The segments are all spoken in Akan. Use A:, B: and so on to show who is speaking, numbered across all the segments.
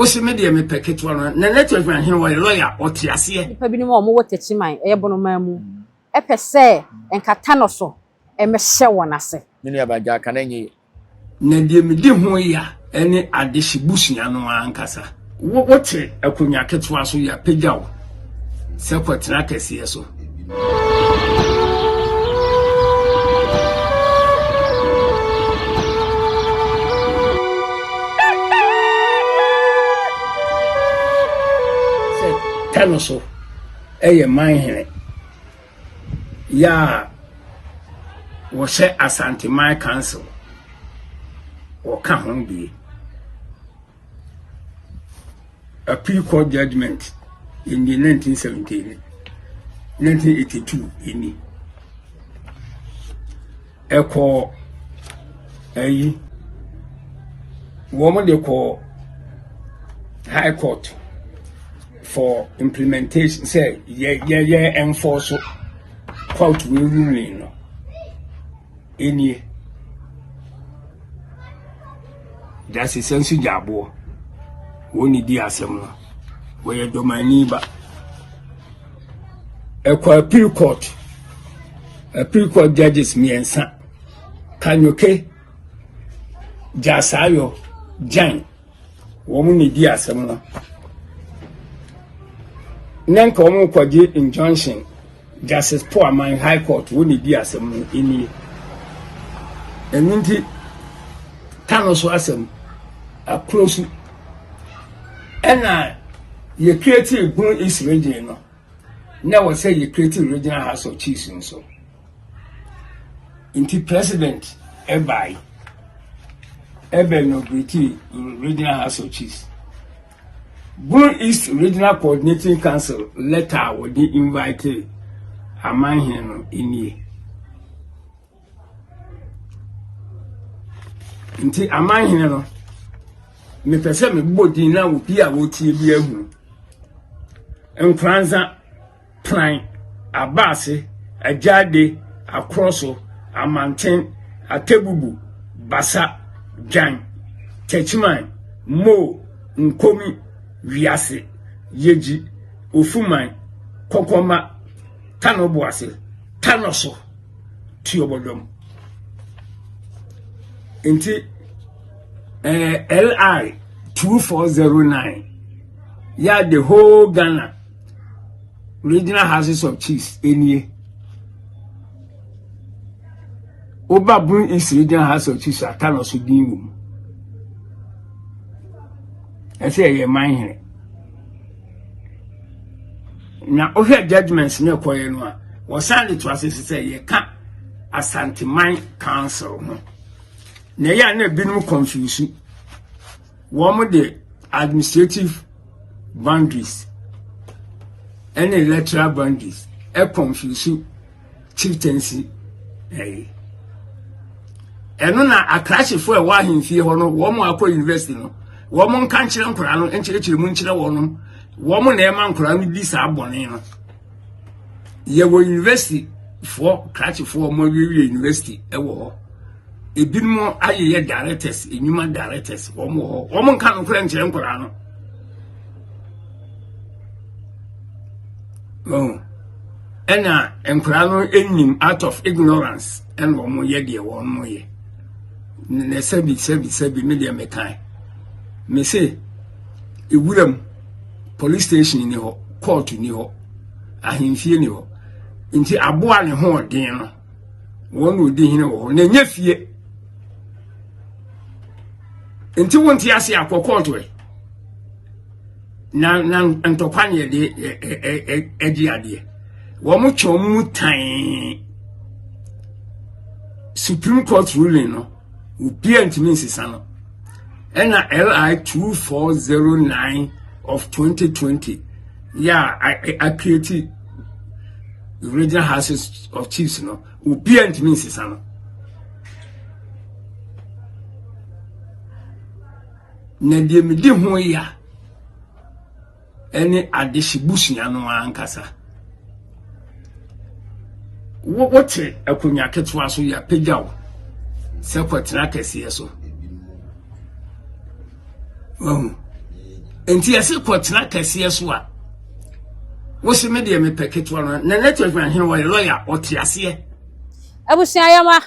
A: Wose me deɛ mepɛ ketewa no na network man hene wɔyɛ lawyer ɔte aseɛ.
B: Nnipa binom a wɔwɔ Techiman, ɛyɛ Bonoman mu, pɛ sɛ nkata no so mmɛhyɛ wɔn ase.
C: Me nua ba gyaa ka na ɛnyɛ yie.
A: Na deɛ medi ho ya ne adehye busua no ankasa. Wo wote akonnwa ketewa so yɛapagya wo sɛ kɔtena kɛseɛ so. Sɛ tɛ no so yɛ man hene yɛ a wɔhyɛ Asanteman Council wɔka ho bie. Appeal Court judgment in the 1970, 1982 ni. Ɛkɔɔ ayi wɔn de kɔɔ High Court for implementation sɛ yɛ yɛ yɛ enforce court wei ruling no. Enie. Gyasesɛ nso gya aboɔ. Wɔn ne di asɛm no. Wɔyɛ dɔmani ba. Ɛkɔ appeal court. Appeal court judges mmiɛnsa. Kanyoke, Gyasaayɔ, Gyan. Wɔn ne di asɛm no. Na nka wɔn kɔgye injunction. Justice Paul Aman High Court wɔ na edi asɛm no nie. Ɛno nti, Tano so asɛm akoro so ɛna yɛ create Bono East Region no na wɔ sɛ yɛ create Regional House of Chiefs nso. Nti President ɛbae ɛbɛ inaugurate Regional House of Chiefs. Bono East Regional Coordinating Council letter a wɔde invite amanhene no nie. Nti amanhene no, mepɛ sɛ mebɔ din na obi a wɔtie bi ahunu. Nkoranza Plan, Abaase, Agyaade, Akorɔso, Amanten, Atebubu, Basa, Dwan, Techiman, Mo, Nkomi, Wiase, Yeji, Ofuman, Kɔkɔma, Tanoboase, Tanoso, Tuobodom. Nti, eh, LI 2409, ya the whole Ghana regional houses of chiefs nie woba Bono East regional house of chiefs ata no so din wɔ mu ɛsɛ ɛyɛ man hene na wohwɛ judgments ne ɛkɔyɛ no a wɔsan de to ase sɛ yɛka Asanteman council ho na ɛyɛ a na ebinom confuse Wɔn de administrative boundaries ɛne electoral boundaries ɛconfuse chieftaincy ɛyi. Ɛno na akrakyefo a ɛwɔ ahemfie hɔ no wɔn akɔ university no wɔn nka nkyerɛ nkwadaa no nkyerɛkyerɛ mu nkyerɛ wɔn wɔn na ɛma nkwadaa no di saa bɔne no. Yɛwɔ university foɔ krakyefoɔ wɔn awiewie university ɛwɔ hɔ. Ebinom ayeyɛ directors, enyuma directors, wɔn wɔ hɔ. Wɔn nka nokorɛ nkyerɛ nkwadaa no. Oh. Ɛna nkwadaa no nim out of ignorance ɛna wɔn yɛ deɛ wɔn yɛ. Na sɛbi sɛbi sɛbi me deɛ mekan. Me se ewuram police station ni hɔ, court ni hɔ, ahemfie ni hɔ. Nti aboa ne ho ɔden no. Wɔn na odi hene wɔ hɔ na ɛnyɛ fie. Nti wonte ase akɔ kɔɔto ɛ. Na na ntɔkwa ne yɛde ɛgye adeɛ. Wɔn twe wɔn mu tan. Supreme Court ruling no, obiara ntumi nsesa no. Ɛna LI 2409 of 2020 yɛ a acreate regional houses of chiefs no, obiara ntumi nsesa no. Na deɛ medi ho ya ɛne adehye busua no ankasa. Wote akonnwa ketewa so yɛapagya wo sɛ kɔtena kɛseɛ so. Wahu? Nti yɛse kɔtena kɛseɛ so a, wose me deɛ mepɛ ketewa no. Na network man hene wɔyɛ lawyer, ɔte aseɛ.
B: Abusua yɛma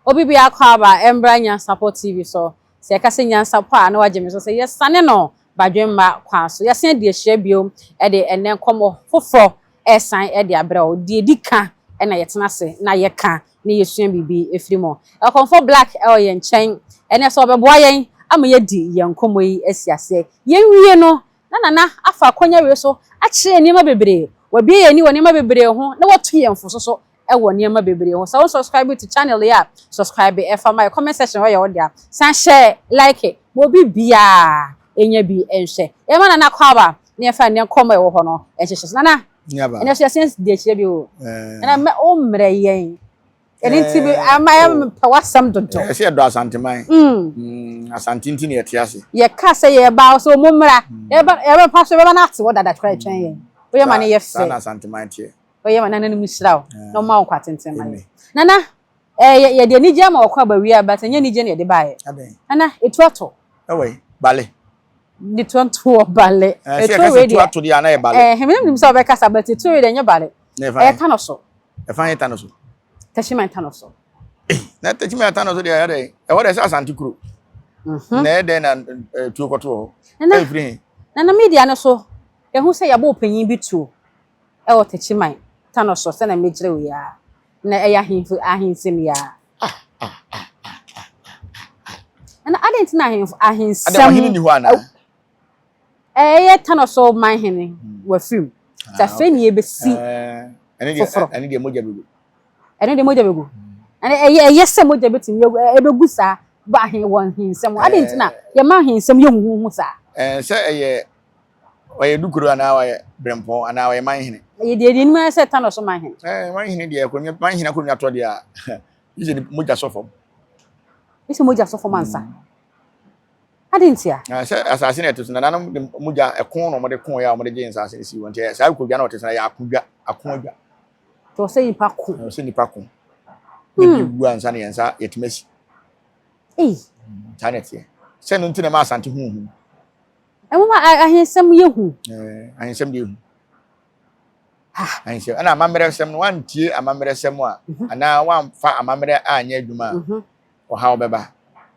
B: obi biako aba ɛmbra Nyansapɔ TV so. Sɛ yɛka sɛ nyansapɔ a na wagye me so sɛ yɛsane no badwemma kwan so. Yɛasan adi ahyia bio de ɛnnɛ nkɔmmɔ foforɔ resan de abrɛ wo. Deɛ ɛdi ka na yɛtena ase na yɛka na yɛsua biribi firi mu. Ɔkɔmfo Black wɔ yɛn nkyɛn ɛnnɛ sɛ ɔbɛboa yɛn ama yɛadi yɛn nkɔmmɔ yi asi aseɛ. Yɛnwie no na Nana afa akwanya wei so akyerɛ yɛn nneɛma bebree. Wabue yɛn ani wɔ nneɛma bebree ho na watu yɛn fo so wɔ nneɛma bebree ho. Sɛ wo subscribe to channel yi a, subscribe fa ma yɛ. Comment section hɔ yɛ wo dea. San hyɛ like ma obi biara nya bi nhwɛ. Yɛma Nana Akwaaba na yɛmfa nnɛ nkɔmmɔ a ɛwɔ hɔ no nhyehyɛ so. Nana, ɛnɛ so yɛsan di akyire bi o. Nana, mɛ wo mmerɛ yɛn. Ɛno nti bi ama yɛ mepɛ w'asɛm dodo.
C: Ɛsɛ yɛdɔ Asanteman. Mm. Asante nti na yɛte ase.
B: Yɛka sɛ yɛba sɛ ɔmo mmra. Yɛba yɛbɛpa so yɛbɛba no ate hɔ dada koraa ɛtwɛn yɛn. Woyɛ ma no yɛ fɛ.
C: Saa na Asanteman teɛ.
B: Ɔyɛ ma nana no mu hyira wo na ɔma wo nkwa tenten ma yɛ. Nana, eh, yɛde anigye ama wɔkɔ aba wie a, but ɛnyɛ anigye na yɛde baeɛ. Nana, etu ato.
C: Ɛwɔ yi, bale.
B: De tu ato wɔ bale.
C: Eh, sɛ yɛka sɛ tu ato deɛ a na yɛ bale.
B: Eh, menim nim sɛ wɔbɛkasa, but etu wei deɛ ɛnyɛ bale. Ɛyɛ tano so.
C: Ɛfa yɛ tano so.
B: Tɛkyiman tano so.
C: Na tɛkyiman tano so deɛ ɛyɛ dɛ. Ɛhɔ deɛ sɛ Asante kuro. Mhm. Na ɛyɛ dɛn na eh, tuo kɔto wɔ hɔ.
B: Nana, Nana media no so, ehu sɛ yɛabɔ ɔpanyin bi tuo. Ɛwɔ Techiman, Tano so sɛnea mekyerɛ wo yi ara. Na ɛyɛ ahemfo ahensɛm yi ara. Ɛna adɛn nti na ahemfo ahensɛm.
C: Adɛn ɔhene ni hɔ anaa?
B: Ɛyɛ Tano so man hene wafiri mu. Sɛ afei ne yɛbɛsi foforɔ.
C: Ɛne deɛ mogya bɛgu.
B: Ɛne deɛ mogya bɛgu. Ɛne ɛyɛ ɛyɛ sɛ mogya bɛtumi ɛbɛgu saa bɔ ahen wɔ ahensɛm. Adɛn nti na yɛma ahensɛm yɛ huhuhu saa?
C: Sɛ ɛyɛ Ɔyɛ dukuro anaa ɔyɛ brempɔn anaa ɔyɛ manhene?
B: Ɛyɛ deɛ deɛ nim ara sɛ Tano so manhene.
C: Ɛɛ manhene deɛ akonnwa manhene akonnwa tɔ deɛ a yi sɛ mogya sɔ fam.
B: Yi sɛ mogya sɔ fam ansa. Mm. Adi ntia.
C: Na sɛ asase na ɛte so nananom de mogya ɛko na wɔde ko yɛ a wɔde gye nsase no si wɔn nti saa akonnwa na ɔte so na yɛ akodwa ako adwa.
B: Tɔ sɛ nipa ko.
C: Tɔ sɛ nipa ko. Ne bi hmm. wu ansa na yɛn nsa yɛtumi asi.
B: Ei.
C: Saa na ɛteɛ. Sɛ no nti na ɛma Asante hu hu.
B: Nwoma ahensɛm yɛ hu.
C: Ahensɛm deɛ hu. Ahensɛm ɛna amammerɛsɛm no wantie amammerɛsɛm a mhm. anaa wamfa amammerɛ anyɛ adwuma a mhm. ɔhaw bɛba.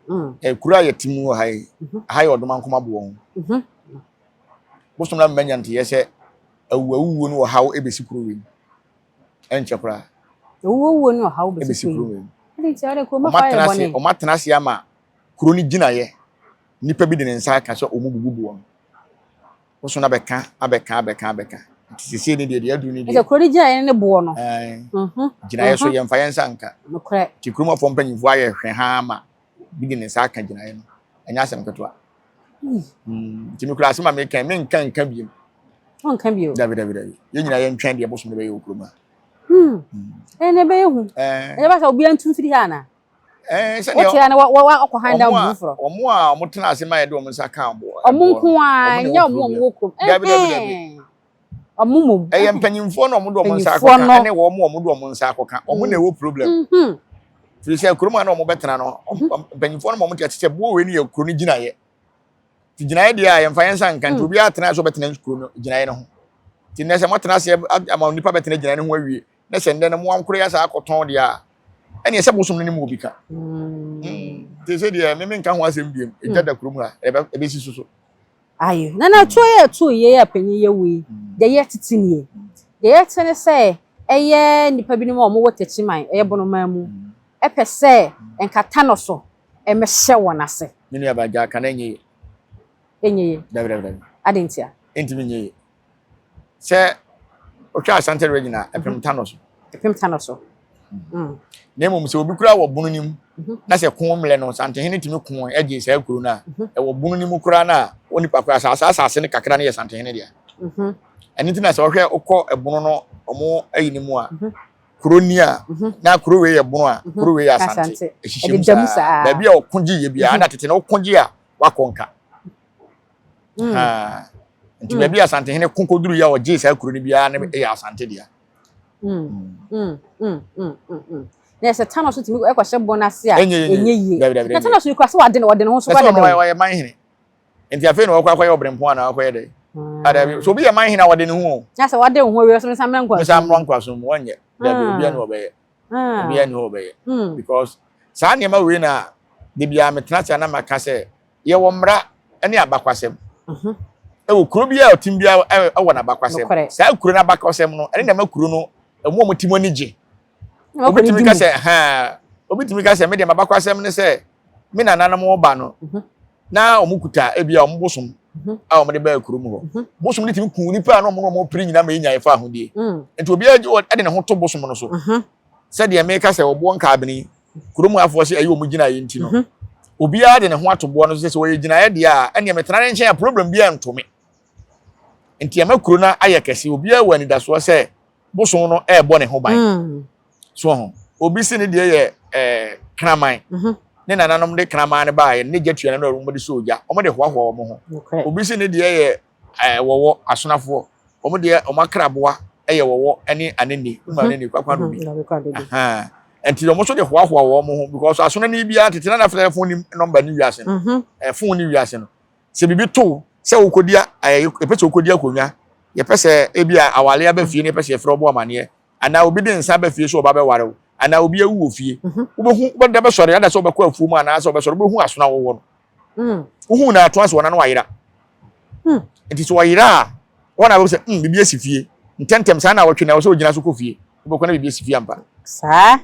C: Mm. Kuro a yɛte mu wɔ ha yi, mhm. ha yɛ ɔdoma nkoma boɔ ho. Bosom na mmanya nteyɛ sɛ awuawuo no ɔhaw ɛbɛsi kuro wei mu. Ɛnkyɛ koraa.
B: Awuawuo no ɔhaw bɛsi kuro wei
C: mu. Ɔmatena ase ama kuro no gyinaeɛ nipa bi de ne nsa aka sɛ ɔmu bubu boɔ no woso no abɛka abɛka abɛka abɛka nti seesei ne deɛ deɛ aduru ne deɛ
B: sɛ kuro no gyinaeɛ ne boɔ no
C: mhm. gyinaeɛ so mhm. yɛmfa yɛn nsa nka nti kurom afɔ mpanyinfoɔ ayɛ hwɛ ha ama bi de ne nsa aka gyinaeɛ no ɛnyɛ asɛm ketewa hmm, nti mekura asɛm a meka menka nka biem
B: nka bio
C: dabi dabi dabi yɛn nyinaa yɛntwɛn deɛ bosom no bɛyɛ wɔ kurom ha
B: hmm. ɛnna ɛbɛyɛ hu ɛyɛ bá sɛ obiara ntu mfiri ha anaa
C: Ɛɛ sɛdeɛ
B: Wote a na wakɔ han down bu foforɔ.
C: Wɔn a wɔtena ase ma yɛde wɔn nsa ka abo.
B: Wɔn nko ara nyɛ wɔn a wɔwɔ kurom.
C: Dabi dabi dabi.
B: Wɔn mmom.
C: Ɛyɛ mpanyinfoɔ na wɔn de wɔn nsa akɔka ɛne wɔn a wɔn de wɔn nsa akɔka wɔn na ɛwɔ problem. Firi sɛ kurom a na wɔn bɛtena no mpanyinfoɔ no ma wɔn te ase sɛ buo wei no yɛ kuro no gyinaeɛ. Ti gyinaeɛ deɛ a yɛmfa yɛn nsa nka nti obiara tena ase ɔbɛtena kuro no gyinaeɛ no ho. Ti nnɛ sɛ moatena ase ama nipa bɛtena gyinaeɛ no ho awie na sɛ nnɛ no mo ankoro yɛ saa akɔtɔn deɛ a ɛneɛ sɛ bosom no ne mu obi ka mm. nti sɛ deɛ meme nka ho asɛm biam ɛgya da kurom ha ɛbɛsi so so
B: ayo na na tuo yɛ tuo yɛ yɛ panyin yɛ wui deɛ yɛ tete nie deɛ yɛ te ne sɛ ɛyɛ nipa binom a wɔwɔ Techiman ɛyɛ Bonoman mu ɛpɛ sɛ nkata no so ɛmɛhyɛ wɔn ase.
C: Me nua ba gya ka na ɛnyɛ yie.
B: Ɛnyɛ yie.
C: Dabi dabi dabi.
B: Adi ntia.
C: Ɛntumi nyɛ yie. Sɛ wohwɛ Asante region a, ɛpem mhm. Tano so.
B: Ɛpem Tano so.
C: Mm. Na mmom sɛ obi kura wɔ bunu no mu mhm. na sɛ ko mmerɛ no Santehene tumi ko agye saa kuro no a mhm. ɛwɔ bunu no mu koraa no a onipa koraa saa saa asase no kakra no yɛ Santehene dea. Ɛno nti na sɛ wohwɛ wokɔ ɛbono no ɔmo ayi no mu a kuro ni a na kuro wei yɛ bono a kuro wei yɛ Asante ɛhyehyɛ mu saa baabi a ɔko gye yɛ biara na tete na ɔko gye a wakɔ nka. Mm. Nti mm. baabi a Asantehene ko kɔduru yɛ a ɔgyee saa kuro no biara no mm. yɛ Asante dea.
B: Na sɛ Tano so tumi ɛkɔhyɛ bɔn ase a ɛnyɛ yie. Na Tano so kura sɛ wade ne ɔde ne ho so
C: kura dada. Ɔyɛ man hene. Nti afei na wɔkɔ akɔyɛ ɔbrempɔn anaa wakɔyɛ dɛ? Adabi. So obi yɛ man hene a wɔde ne ho o.
B: Na sɛ wɔde wo ho awie so nsa mmra nkoasom.
C: Nsa mmra nkoasom mu wɔnyɛ. Dabi obi ani wɔbɛyɛ. Obi ani wɔbɛyɛ. Because saa nneɛma wei na de biara metena ase a na maka sɛ yɛwɔ mmara ne abakwasɛm. Ɛwɔ kuro bi a ɔtim bi ɛwɔ n'abakwasɛm. Saa kuro n'abakwasɛm no ɛne na ɛma kuro no ɛmu a wɔn ti mu ani gye. Obi tumi ka sɛ haa obi tumi ka sɛ me deɛ m'abakwasɛm ne sɛ me nananom ba no na wɔn kuta ebi a wɔn bosom a wɔn de baa kurom hɔ. Bosom no tumi kun nipa a na wɔn na wɔn pere nyinaa ma enya ɛfa ahodie. Nti obiara de ne ho to bosom no so. Sɛdeɛ meka sɛ ɔboɔ nkaabene kurom afoɔ sɛ ɛyɛ wɔn gyinaeɛ nti no obiara de ne ho ato boɔ no so sɛ sɛ wɔyɛ gyinaeɛ deɛ a ɛnneɛ metena ne nkyɛn a problem biara nto me. Nti ɛma kuro no ayɛ kɛse obiara wɔ anidasoɔ sɛ bosom no ɛrebɔ ne ho ban. Mm. So ho obi si ne deɛ yɛ ɛɛ kraman. Mm-hmm. Ne nananom de kraman no baeɛ ne gya tua no na wɔn de so ogya wɔn de hoahoa wɔn ho. Obi si ne deɛ yɛ ɛɛ wɔwɔ asonafoɔ wɔn deɛ wɔn akraboa ɛyɛ wɔwɔ ɛne anene wɔn mhm. anene kwakwa no bi. Mhm, nti wɔn nso de hoahoa wɔn ho because asonani biara tete na n'afɛ fon ni nɔmba ni wiase no mhm. ɛfon ni wiase no. Sɛ biribi to wo sɛ wokɔdi a, yɛpɛ sɛ wokɔdi akonnwa, yɛpɛ sɛ ebi a awale aba fie na yɛpɛ sɛ yɛfrɛ wo bɔ amaneɛ, anaa obi de nsa aba fie sɛ ɔba bɛware wo, anaa obi awu wɔ fie. Mhm. Wobɛhu, wobɛda bɛsɔre, ada sɛ wobɛkɔ afuo mu anaasɛ wobɛsɔre, wobɛhu asono a wɔwɔ no. Mm. Wohu na ato ase wɔn ano ayera. Mm. Nti sɛ ɔyera a, wɔn na wɔbɛ sɛ, mm, biribi asi fie. Ntɛntɛm saa na wɔtwe na ɛwɔ sɛ ogyina so kɔ fie. Wobɛkɔ na biribi asi fie ampa.
B: Saa.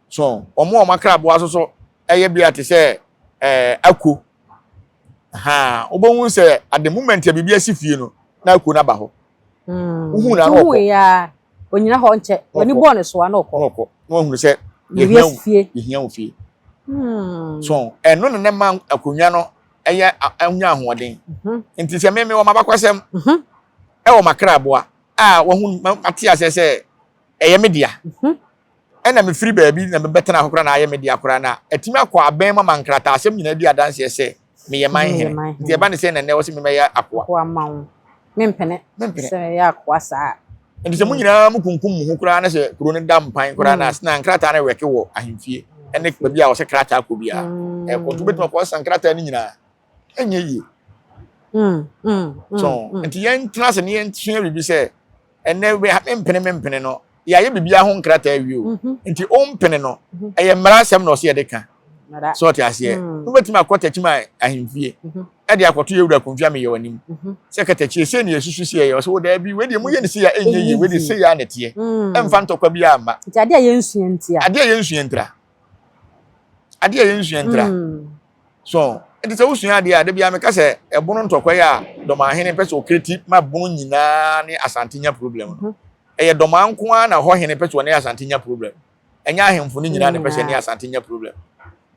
C: So wɔn a wɔn akraboa so so ɛyɛ bi a te sɛ ɛɛ ako ha wobɛhu sɛ at the moment a biribi asi fie no na ako no aba hɔ.
B: Hmm.
C: Wohu na na ɔkɔ.
B: Ya onyina hɔ nkyɛ w'ani bɔɔ ne so a na ɔkɔ.
C: Na ɔkɔ na wahunu sɛ yɛhia wo yɛhia wo fie.
B: Hmm.
C: So ɛno na ne ma akonnwa no ɛyɛ anya ahoɔden.
B: Mhm.
C: Nti sɛ meme wɔ m'abakwasɛm
B: mhm.
C: ɛwɔ m'akraboa a wahu mate aseɛ sɛ ɛyɛ me dea.
B: Mhm.
C: Ɛna mefiri baabi na mebɛtena hɔ koraa na ayɛ me dea koraa na atumi akɔ abɛn mu ama nkrataasɛm nyinaa di adanseɛ sɛ meyɛ man hene. Nti ɛba ne sɛ na nnɛ wɔ sɛ memɛyɛ akoa.
B: Akoa ma wo. Mempene.
C: Mempene.
B: Sɛ meyɛ akoa saa.
C: Nti sɛ mo nyinaa mo kunkum mo ho koraa na sɛ kuro no da mpan koraa na na nkrataa no wɛke wɔ ahemfie ɛne baabi a wɔsɛ krataa kɔ biara. Ɛkɔ nti wobɛtumi akɔ ɔsa nkrataa no nyinaa. Ɛnyɛ yie. So nti yɛntena ase ne yɛnsua biribi sɛ ɛnɛ mempene mempene no yɛayɛ biribiara ho nkrataa awie o mhm. nti ɔmpene no mhm. ɛyɛ mmara asɛm na ɔsɛ yɛde ka sɛ ɔte aseɛ mm. wobɛtumi akɔ takyim ahemfie mhm. ɛde akɔto yɛwura kɔmfia meyɛ w'anim sɛ katakyie sei ne yɛsusu sɛ yɛyɛ ɔsɛ wo daabi wei deɛ moyɛ ne sei a ɛnyɛ yie wei deɛ sei a na ɛteɛ
B: mm.
C: ɛmfa ntɔkwa bi amma
B: nti adeɛ a yɛnsua ntia
C: adeɛ a yɛnsua ntira adeɛ a yɛnsua ntira
B: mm.
C: So nti sɛ wosua adeɛ a, da biara meka sɛ ɛbono ntɔkwa yi a Dɔmahene pɛ sɛ ɔkreti ma bono nyinaa ne Asante nya problem no.
B: Mhm.
C: Ɛyɛ Dɔmaa nko ara na hɔ hene pɛ sɛ ɔne Asante nya problem. Ɛnyɛ ahemfo no nyinaa na ɛpɛ sɛ ɛne Asante nya problem.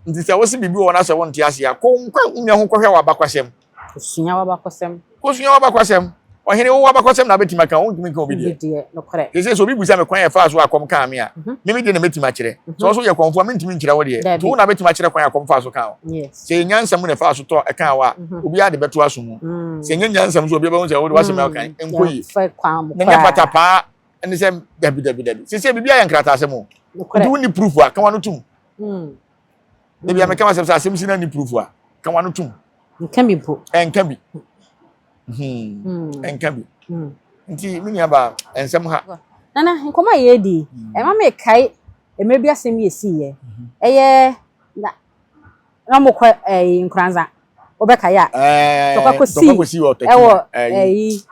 C: Nti sɛ wose biribi wɔ hɔ na sɛ wonte aseɛ a, kɔ nkɔ nua ho kɔhwɛ w'abakwasɛm.
B: Kosua w'abakwasɛm.
C: Kosua w'abakwasɛm. Ɔhene, wo w'abakwasɛm na wobɛtumi aka, wontumi nka obi deɛ.
B: Obi deɛ, nokorɛ.
C: Seesei sɛ obi bisa me kwan a ɛfaa so a kɔm kaa me a,
B: mhm.
C: me me deɛ na mɛtumi akyerɛ.
B: Mhm.
C: Sɛ wo nso yɛ kɔmfoɔ a, mentumi nkyerɛ wo deɛ. Nti wo na wobɛtumi akyerɛ kwan a kɔm faa so kaa wo.
B: Yes.
C: Sɛ ɛyɛ nyansa mu na ɛfaa so tɔ ɛkaa wo a,
B: mhm.
C: obiara de bɛto aso mu.
B: Mm.
C: Sɛ ɛnyɛ nyansa mu so obiara bɛhu sɛ wode w'asɛm a wokan
B: Mm.
C: nkɔ yie.
B: Yɛmfa kwan mu
C: Na nyɛ
B: koraa.
C: patapaa ne sɛ dabi dabi dabi. Seesei biribiara yɛ nkrataasɛm o.
B: Nokorɛ.
C: Nti wonni proof a, ka w'ano tom.
B: Mm.
C: Ebi a meka m'asɛm sɛ asɛm si na ni proof a, ka w'ano tom.
B: Nka bi mpo.
C: Ɛnka bi. Hmm.
B: Hmm.
C: Ɛnka bi.
B: Hmm.
C: Nti me nua ba nsɛm ha.
B: Nana, nkɔmɔ a yɛredi,
C: hmm.
B: ɛma mekae mmerɛ bi asɛm bi ɛsiiɛ.
C: Hmm.
B: Ɛyɛ na na mokɔ ɛyi Nkoranza. Wobɛkae a.
C: Ɛɛ
B: tɔkwa kɔsii ɛwɔ ɛyi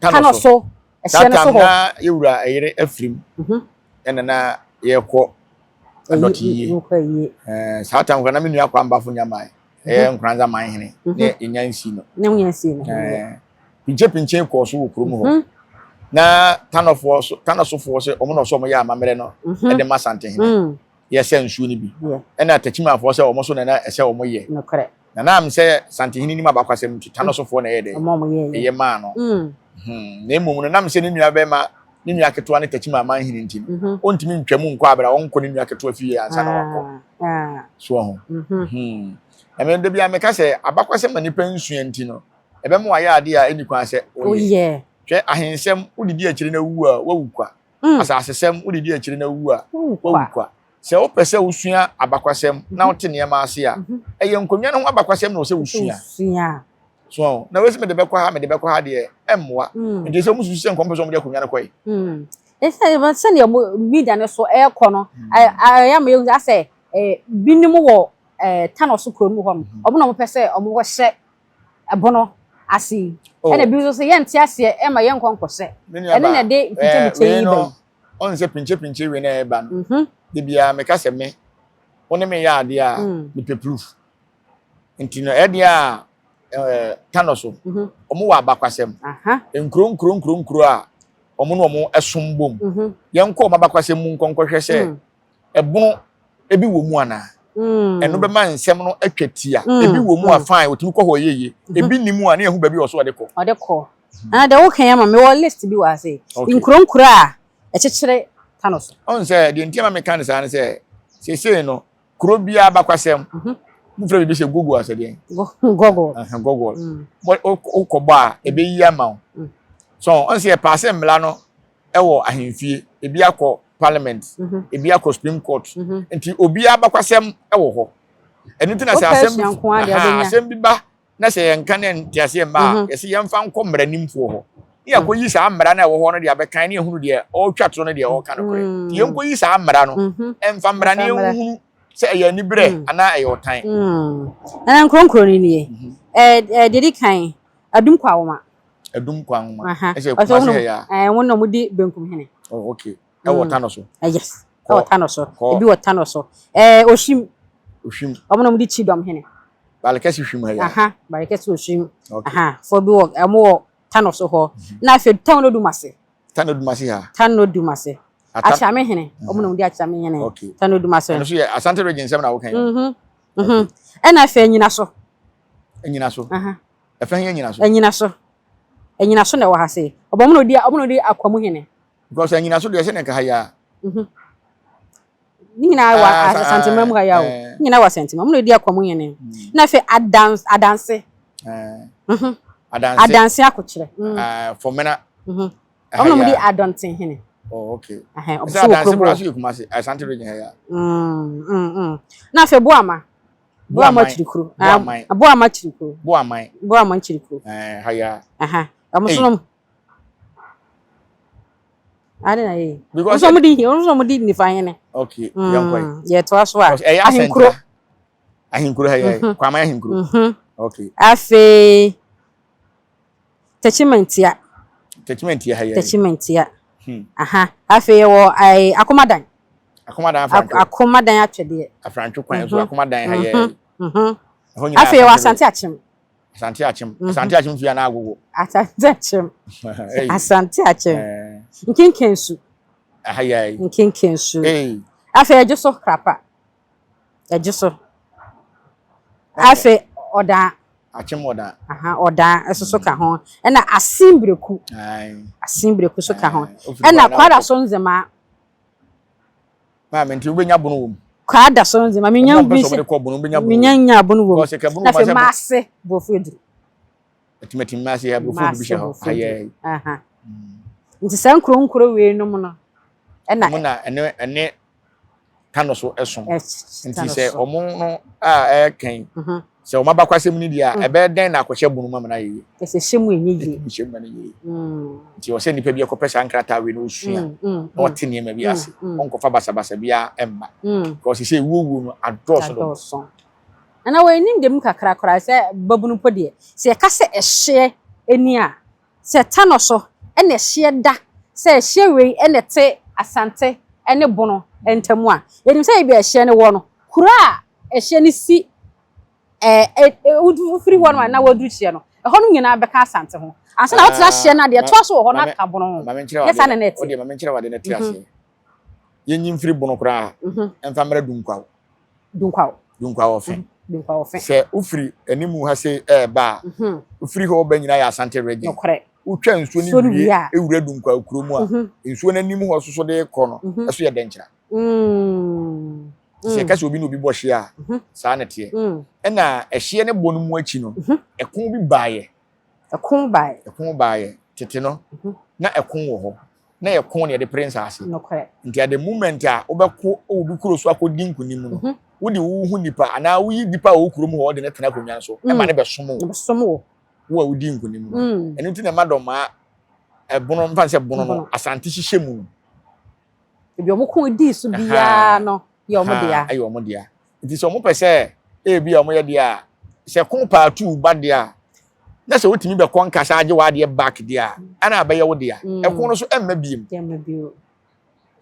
B: Tano so. Ɛhyɛ no so hɔ.
C: na yɛwura ɛyere afirim.
B: Mhm.
C: Ɛna na yɛkɔ adɔte yie. Ɛɛ saa tam kora na me nua Kwambafo Nyaman ɛyɛ Nkoranza man hene ne yɛnya nsi no.
B: Ne wonya nsi no.
C: Ɛɛ pinkye pinkye kɔɔ so wɔ kurom hɔ. Na Tanɔfoɔ so Tanɔsofoɔ sɛ wɔn na ɔsɛ wɔn yɛ amammerɛ no ɛde ma Santehene. Yɛsɛ nsuo no bi. Ɛna Takyimanfoɔ sɛ wɔn so na na ɛsɛ wɔn yɛ.
B: Nokorɛ.
C: Na na sɛ Santehene nim abakwasɛm nti Tanɔsofoɔ na ɛyɛ dɛ.
B: Wɔn
C: ɛyɛ maa no. Na mmom no nam sɛ ne nua bɛrima ne nua ketewa ne Takyiman manhene nti no,
B: mhm.
C: ɔntumi ntwa mu nkɔ abere a ɔnkɔ ne nua ketewa fie ansa na wakɔ.
B: Ah, ah.
C: So ho.
B: Mhm.
C: Na me da bi a meka sɛ abakwasɛm ma nipa nsua nti no, ɛbɛma wayɛ adeɛ a ɛnni kwan sɛ
B: ɔyɛ.
C: Hwɛ ahensɛm wodidi akyire na wu a wawu kwa.
B: Mm.
C: Asasesɛm wodidi akyire na wu a
B: Wawu
C: wawu
B: kwa.
C: kwa. Sɛ wopɛ sɛ wosua abakwasɛm na wote nneɛma ase a, ɛyɛ nkonnwa no ho abakwasɛm na ɛwɔ sɛ wosua.
B: Wosua.
C: So na wei sɛ mede bɛkɔ ha mede bɛkɔ ha deɛ ɛmmoa. Nti sɛ wɔn susu sɛ nkɔm pɛ sɛ wɔn de akonnwa no kɔe.
B: Ɛsɛ sɛdeɛ mo media no so ɛrekɔ no, ɛyɛ ama yɛhu asɛ binom wɔ Tano so kuro mu hɔ no, wɔn na wɔpɛ sɛ wɔkɔhyɛ ɛbono ase yi. Ɛna bi nso sɛ yɛnte aseɛ ɛma yɛnkɔ nkɔhyɛ. Ɛno na ɛde mpinkyɛmpinkyɛ yi ba yi.
C: Ɔn sɛ pinkyepinkye wei na ɛba no, de biara meka sɛ me, wo ne me yɛ adeɛ a, mepɛ proof. Nti no ɛdeɛ a Tano so, wɔn wɔ abakwasɛm. Nkuro nkuro nkuro nkuro a wɔn ne wɔn ɛsom bom. Yɛnkɔ wɔn abakwasɛm mu nkɔnkɔhwɛ sɛ ɛbono ebi wɔ mu anaa. Ɛno bɛma nsɛm no atwa tia. Ebi wɔ mu a fine, otumi kɔ hɔ yɛ yie. Ebi nni mu a ne yɛhu baabi a ɔso ɔde kɔ.
B: Ɔde kɔ. Na deɛ woka yi ama mewɔ list bi wɔ ha sei. Nkuro nkuro a ɛkyekyere Tano so.
C: Ɔn sɛ deɛ nti ama meka no saa ne sɛ seesei no kuro biara bakwasɛm mofrɛ biribi sɛ Google asɛ deɛn?
B: Google.
C: Google. Wokɔbɔ a ɛbɛyi ama wo. So ɔn sɛ yɛpaase mmara no ɛwɔ ahemfie, ebi akɔ parliament, ebi akɔ supreme court. Nti obiara bakwasɛm ɛwɔ hɔ. Ɛno nti na sɛ asɛm bi ba na sɛ yɛnka ne nteaseɛ mma a, yɛsɛ yɛmfa nkɔ mmaranimfoɔ hɔ ne yɛakɔyi saa mmara no a ɛwɔ hɔ no de abɛkan ne yɛhunu deɛ ɔretwa toro ne deɛ ɔreka nokorɛ. Nti yɛnkɔyi saa mmara no ɛmfa mmara ne yɛnhunu sɛ ɛyɛ aniberɛ anaa ɛyɛ ɔtan.
B: Nana nkuro nkuro no nie. Deɛ ɛdi kan, Adum Kwawoma.
C: Adum Kwawoma. Ɛsɛ Kumasi ha yi a.
B: Wɔn na wɔdi Benkum hene.
C: Oh, okay. Ɛwɔ Tano so.
B: Yes. Ɛwɔ Tano so. Ebi wɔ Tano so. Oshim.
C: Oshim.
B: Wɔn na wɔdi Kyidɔm hene.
C: Balikɛse hwim ha yi.
B: Aha, Balikɛse Oshim. Okay. Aha, fo bi wɔ wɔn wɔ Tano so hɔ. Na afei Tano Dumase.
C: Tano Dumase ha.
B: Tano Dumase. Akyame hene. Wɔn na wɔdi Akyame hene.
C: Okay.
B: Tano Dumase.
C: Ɛno so yɛ Asante region nsɛm na wɔka yi.
B: Mhm. Mhm. Ɛna afei Anyina so.
C: Anyina so.
B: Aha.
C: Ɛfɛ yɛ Anyina so.
B: Anyina so. Anyina so na ɛwɔ ha sei. Ɔbɔn mu na odi wɔn na odi Akwamu hene.
C: Because Anyina so deɛ sɛ na nka ha yi a.
B: Mhm. Ne nyinaa wɔ Asantema mu ha yi a o. Ne nyinaa wɔ Asantema mu na odi Akwamu hene. Na afei Adans Adanse. Mhm.
C: Adanse.
B: Adanse akokyerɛ.
C: Fɔmena.
B: Mhm. Wɔn na wɔdi Adɔnten hene.
C: Oh, okay. Ɛhɛn, ɔmo so wɔ kurom hɔ. Adanse Kumasi, Asante region ha yi a.
B: Na afei Boama. Boama Kyirikuro.
C: Boaman.
B: Boama Kyirikuro.
C: Boaman.
B: Boama Kyirikuro.
C: Ɛɛ ha yi a.
B: Aha. Wɔn so nom. Ade na yɛ. Because wɔn di wɔn nso wɔn di nifa hene.
C: Okay. Yɛn kɔ
B: yi. Yɛ to aso a.
C: Ɛyɛ
B: Ahenkuro.
C: Ahenkuro ha yɛ. Kwame Ahenkuro. Okay.
B: Afei Techimantia.
C: Techimantia ha yɛ.
B: Techimantia. Aha. Afei yɛ wɔ ɛɛ Akomadan.
C: Akomadan afrantwe.
B: Akomadan atwɛdeɛ.
C: Afrantwe kwan so Akomadan ha yɛ.
B: Afei yɛ wɔ Asante Akyem.
C: Asante Akyem. Asante Akyem fie anaa agogo.
B: Asante Akyem. Asante Akyem. Nkenkensu.
C: Aha yɛ.
B: Nkenkensu. Afei ɛgye so krapa. Ɛgye so. Afei ɔdaa.
C: Akyem ɔdaa.
B: Aha ɔdaa ɛso so ka ho. Ɛna asenbreku. Asenbreku so ka ho. Ɛna kwada so nzemaa.
C: Maame nti wobɛnya bono wɔ mu.
B: Kwada so nzema menya
C: bi sɛ
B: menya nya bono wɔ mu. Na afei maase borɔfo aduru.
C: Atimatim maase yɛ borɔfo aduru bi hyɛ hɔ. Ayɛ.
B: Aha. Nti saa nkuro nkuro wei nom no ɛna.
C: Ɔmo na ɛne ɛne Kano so ɛsom. Nti sɛ ɔmo no a ɛɛkɛn sɛ ɔmo abakwasɛm ni deɛ a ɛbɛyɛ dɛn na akɔhyɛ bunu mu ama no ayɛ yie.
B: Ɛsɛ hyɛ mu ɛnyɛ yie.
C: Ɛtumi hyɛ mu ma no yie. Nti ɔsɛ nipa bi ɛkɔpɛ saa nkrataa wei na ɔsua na ɔte nneɛma bi ase. Ɔnkɔfa basabasa biara ɛmma. Because sɛ ewuo wuo no adɔɔso dodo.
B: Adɔɔso. Nana wei nim deɛ mu kakra koraa sɛ babunu mpo deɛ sɛ yɛka sɛ ɛhyeɛ ani a Sɛ ɛta no so na ɛhyeɛ da sɛ ɛhyeɛ wei na ɛte Asante ne Bono ntam a, yɛnim sɛ baabi a ɛhyeɛ no wɔ no, kuro a ɛhyeɛ no si ɛɛ wofiri hɔ no a na waduru hyeɛ no, ɛhɔ no nyinaa bɛka Asante ho. Ansa na wotena hyeɛ no a, deɛ ɛtoa so wɔ hɔ no aka Bono ho. Nyɛ saa na na ɛte.
C: Wodeɛ ma menkyerɛ wo ade na te aseɛ. Yɛnyi mfiri Bono koraa mfa mmra Dunkwaw.
B: Dunkwaw.
C: Dunkwaw ɔfɛ.
B: Dunkwaw ɔfɛ.
C: Sɛ wofiri anim ha sei ɛɛba a, wofiri hɔ ba nyinaa yɛ Asante region.
B: Nokorɛ.
C: Wotwa nsuo no wie ewura Dunkwaw kuro mu a, nsuo no anim hɔ soso de kɔ no, ɛso yɛ Dɛnkyira. Sɛ yɛka sɛ obi ne obi bɔ hyeɛ a, saa na ɛteɛ. Ɛna ɛhyeɛ ne bɔ no mu akyi no, ɛko bi baeɛ.
B: Ɛko baeɛ.
C: Ɛko baeɛ. Tete no, na ɛko wɔ hɔ. Na yɛ ko na yɛde pere nsaase. Nti at the moment a wobɛko wɔ obi kuro so akɔdi nkunim no, wode wo ho nipa anaa woyi nipa a ɔwɔ kurom hɔ de no tena akonnwa no so ma no bɛsom wo. Wo a wodi nkunim no. Ɛno nti na ɛma dɔmaa ɛbono mfa sɛ bono no Asante hyehyɛ mu no.
B: Ebi wɔn ko dii so biara no yɛ wɔn dea.
C: Ɛyɛ wɔn dea. Nti sɛ wɔn pɛ sɛ ebi a wɔn yɛ deɛ a sɛ ko paatuu ba deɛ a na sɛ wotumi bɛkɔ nkasa agye w'adeɛ back deɛ a ɛna abɛyɛ wo dea. Ɛko no so ɛmma biem.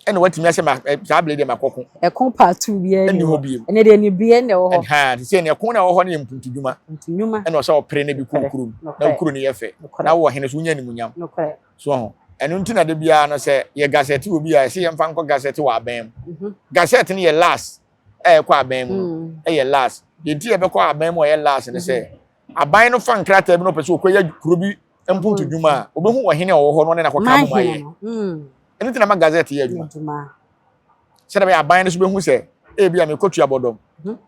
C: Ɛna watumi asɛ ma saa abere deɛ makɔko.
B: Ɛko paatuu biara
C: ɛni hɔ biem.
B: Ɛnɛ deɛ ne bie na ɛwɔ hɔ.
C: Ɛha te sɛ ɛko na ɛwɔ hɔ no yɛ mpuntudwuma.
B: Mpuntudwuma.
C: Ɛna ɔsɛ ɔpere na bi kɔ kurom na kuro no yɛ fɛ na wɔ hene so wonya animuonyam. So ho. Ɛno nti na da biara no sɛ yɛ gazette wɔ bi a ɛsɛ yɛmfa nkɔ gazette wɔ aban mu. Gazette no yɛ last a ɛkɔ aban mu no ɛyɛ last. Deɛ nti yɛbɛkɔ aban mu a ɛyɛ last ne sɛ aban no fa nkrataa bi na ɔpɛ sɛ ɔkɔyɛ kuro bi mpuntudwuma a ɔbɛhu ɔhene a ɔwɔ hɔ no ɔne no akɔka abom ayɛ. Ɛno nti na ma gazette yɛ adwuma. Sɛdeɛ bɛyɛ aban no so bɛhu sɛ ebi a mekɔ Tuabɔdɔm.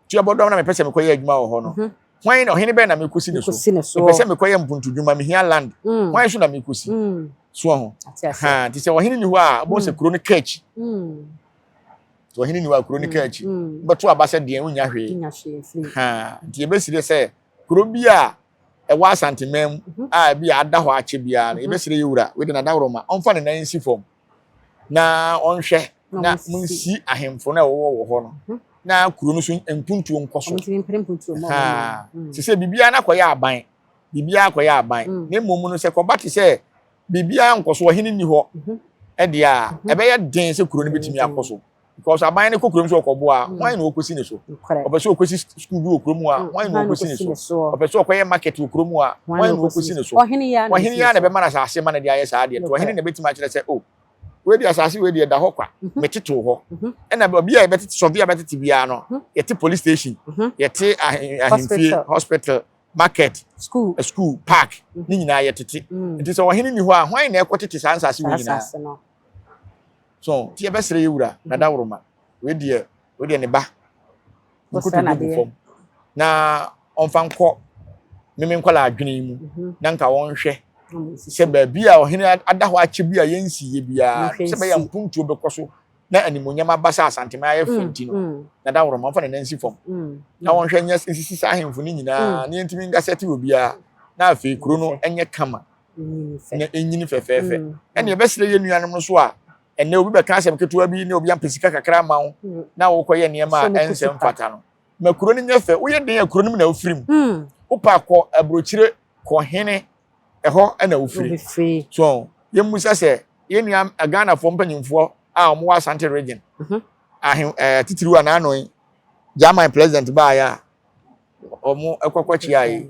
C: Tuabɔdɔm na mepɛ sɛ mekɔyɛ adwuma wɔ hɔ no. Hwan na ɔhene bɛn na mekɔsi ne so? Mepɛ sɛ mekɔyɛ mpuntudwuma, mehia land. Hwan so na mekɔsi? So ho. Ha, nti sɛ ɔhene ni hɔ a, wobɛhu sɛ kuro no ka akyi. Sɛ ɔhene ni hɔ a, kuro no ka akyi. Wobɛto aba sɛ deɛn, wonnya hwee. Ha, nti yɛbɛsrɛ sɛ kuro bi a ɛwɔ Asanteman mu a ebi a ada hɔ akyɛ biara no, yɛbɛsrɛ yɛ wura, wei de n'adaworoma, ɔmfa ne nan nsi fam na ɔnhwɛ na monsi ahemfo no a ɛwɔ wɔ hɔ no na kuro no so mpuntuo nkɔ so. Te sɛ biribiara no akɔyɛ aban, biribiara akɔyɛ aban. Na mmom no sɛ kɔba te sɛ biribiara nkɔ so, ɔhene nni hɔ deɛ a, ɛbɛyɛ den sɛ kuro no bɛtumi akɔ so. Because aban no kɔ kurom sɛ ɔkɔboa a, hwan na ɔkɔsi ne so? Ɔpɛ sɛ ɔkɔsi sukuu bi wɔ kurom a, hwan na ɔkɔsi ne so? Ɔpɛ sɛ ɔkɔyɛ market wɔ kurom a, hwan na ɔkɔsi ne so?
B: Ɔhene yi
C: ara na ɛbɛma no asase ma no de ayɛ saa adeɛ. Nti ɔhene na ɛbɛtumi akyerɛ sɛ, oh, wei deɛ asase wei deɛ ɛda hɔ kwa, metetew hɔ. Ɛna baabi a yɛbɛtete, sɔve a yɛbɛtete biara no, yɛte police station, yɛte ahemfie, hospital, market, school, park, ne nyinaa yɛtete. Nti sɛ ɔhene ni hɔ a, hwan na ɛkɔtete saa nsase wei nyinaa? So nti yɛbɛsrɛ yɛ wura na dawuroma wei deɛ wei deɛ ne ba nkoto gu fam na ɔmfa nkɔ meme nkɔla adwene yi mu mhm. na nka wɔnhwɛ sɛ baabi a ɔhene ada hɔ akyɛ bi a yɛnsi yɛ biara sɛ bɛyɛ mpuntuo bɛkɔ so na animonyam aba sɛ asantema ayɛ fɛ mm, nti no mm. na dawuroma ɔmfa ne nan si fam mm, na wɔnhwɛ nyɛ nsisi saa ahemfo no nyinaa na yɛntumi nkasɛte obiara na afei kuro no nyɛ kama na ɛnyini fɛfɛɛfɛ. Ɛna yɛbɛsrɛ yɛn nuanom no so a ɛnɛ obi bɛka asɛm ketewa bi na obi ampɛ sika kakra ama wo mm. na wokɔyɛ nneɛma a ɛnsɛ mfata no. Ma kuro no nyɛ fɛ. Woyɛ den a kuro no mu na wofiri mu. Mm. Wopɛ akɔ aburokyire kɔ hene ɛhɔ na wofiri. So yɛmmusa sɛ yɛn nua Ghanafoɔ mpanyinfoɔ a wɔwɔ Asante region mhm. ahen ɛɛ titiriw a n'ano yi German president baayɛ a wɔn ɛkɔkɔ kyia yi.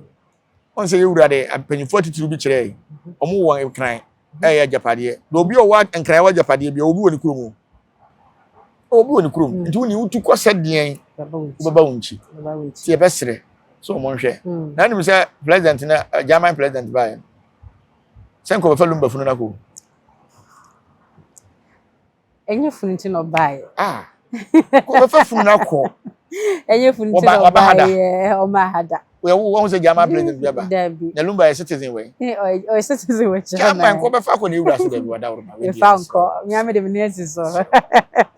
C: Wɔn sɛ yɛwura de mpanyinfoɔ atitiriw bi kyerɛɛ wɔn wɔ nkran ɛyɛ agyapadeɛ na obi a ɔwɔ nkran wɔ agyapadeɛ bi obi wɔ ne kurom o obi wɔ ne kurom mm. nti woni wotu kɔ sɛ deɛn wobɛba wo nkyi nti yɛbɛsrɛ sɛ wɔn nhwɛ mm. na anim sɛ president na eh, German president baeɛ sɛ nkɔbɛfa lumba funu no akɔ
B: Ɛnyɛ funu nti na ɔbaeɛ.
C: Ah, wɔbɛfa funu no akɔ.
B: Ɛnyɛ funu nti na ɔbaeɛ. Ɔma ha da.
C: Wɔyɛ wo wɔn sɛ German president bi aba.
B: Dabi.
C: Na Lumba yɛ citizen wɛ.
B: Ɔyɛ citizen wɔ
C: German. German kɔ bɛfa akɔ na ewura so dabi wada woroma.
B: Efa nkɔ. Nyame de me ne asi so.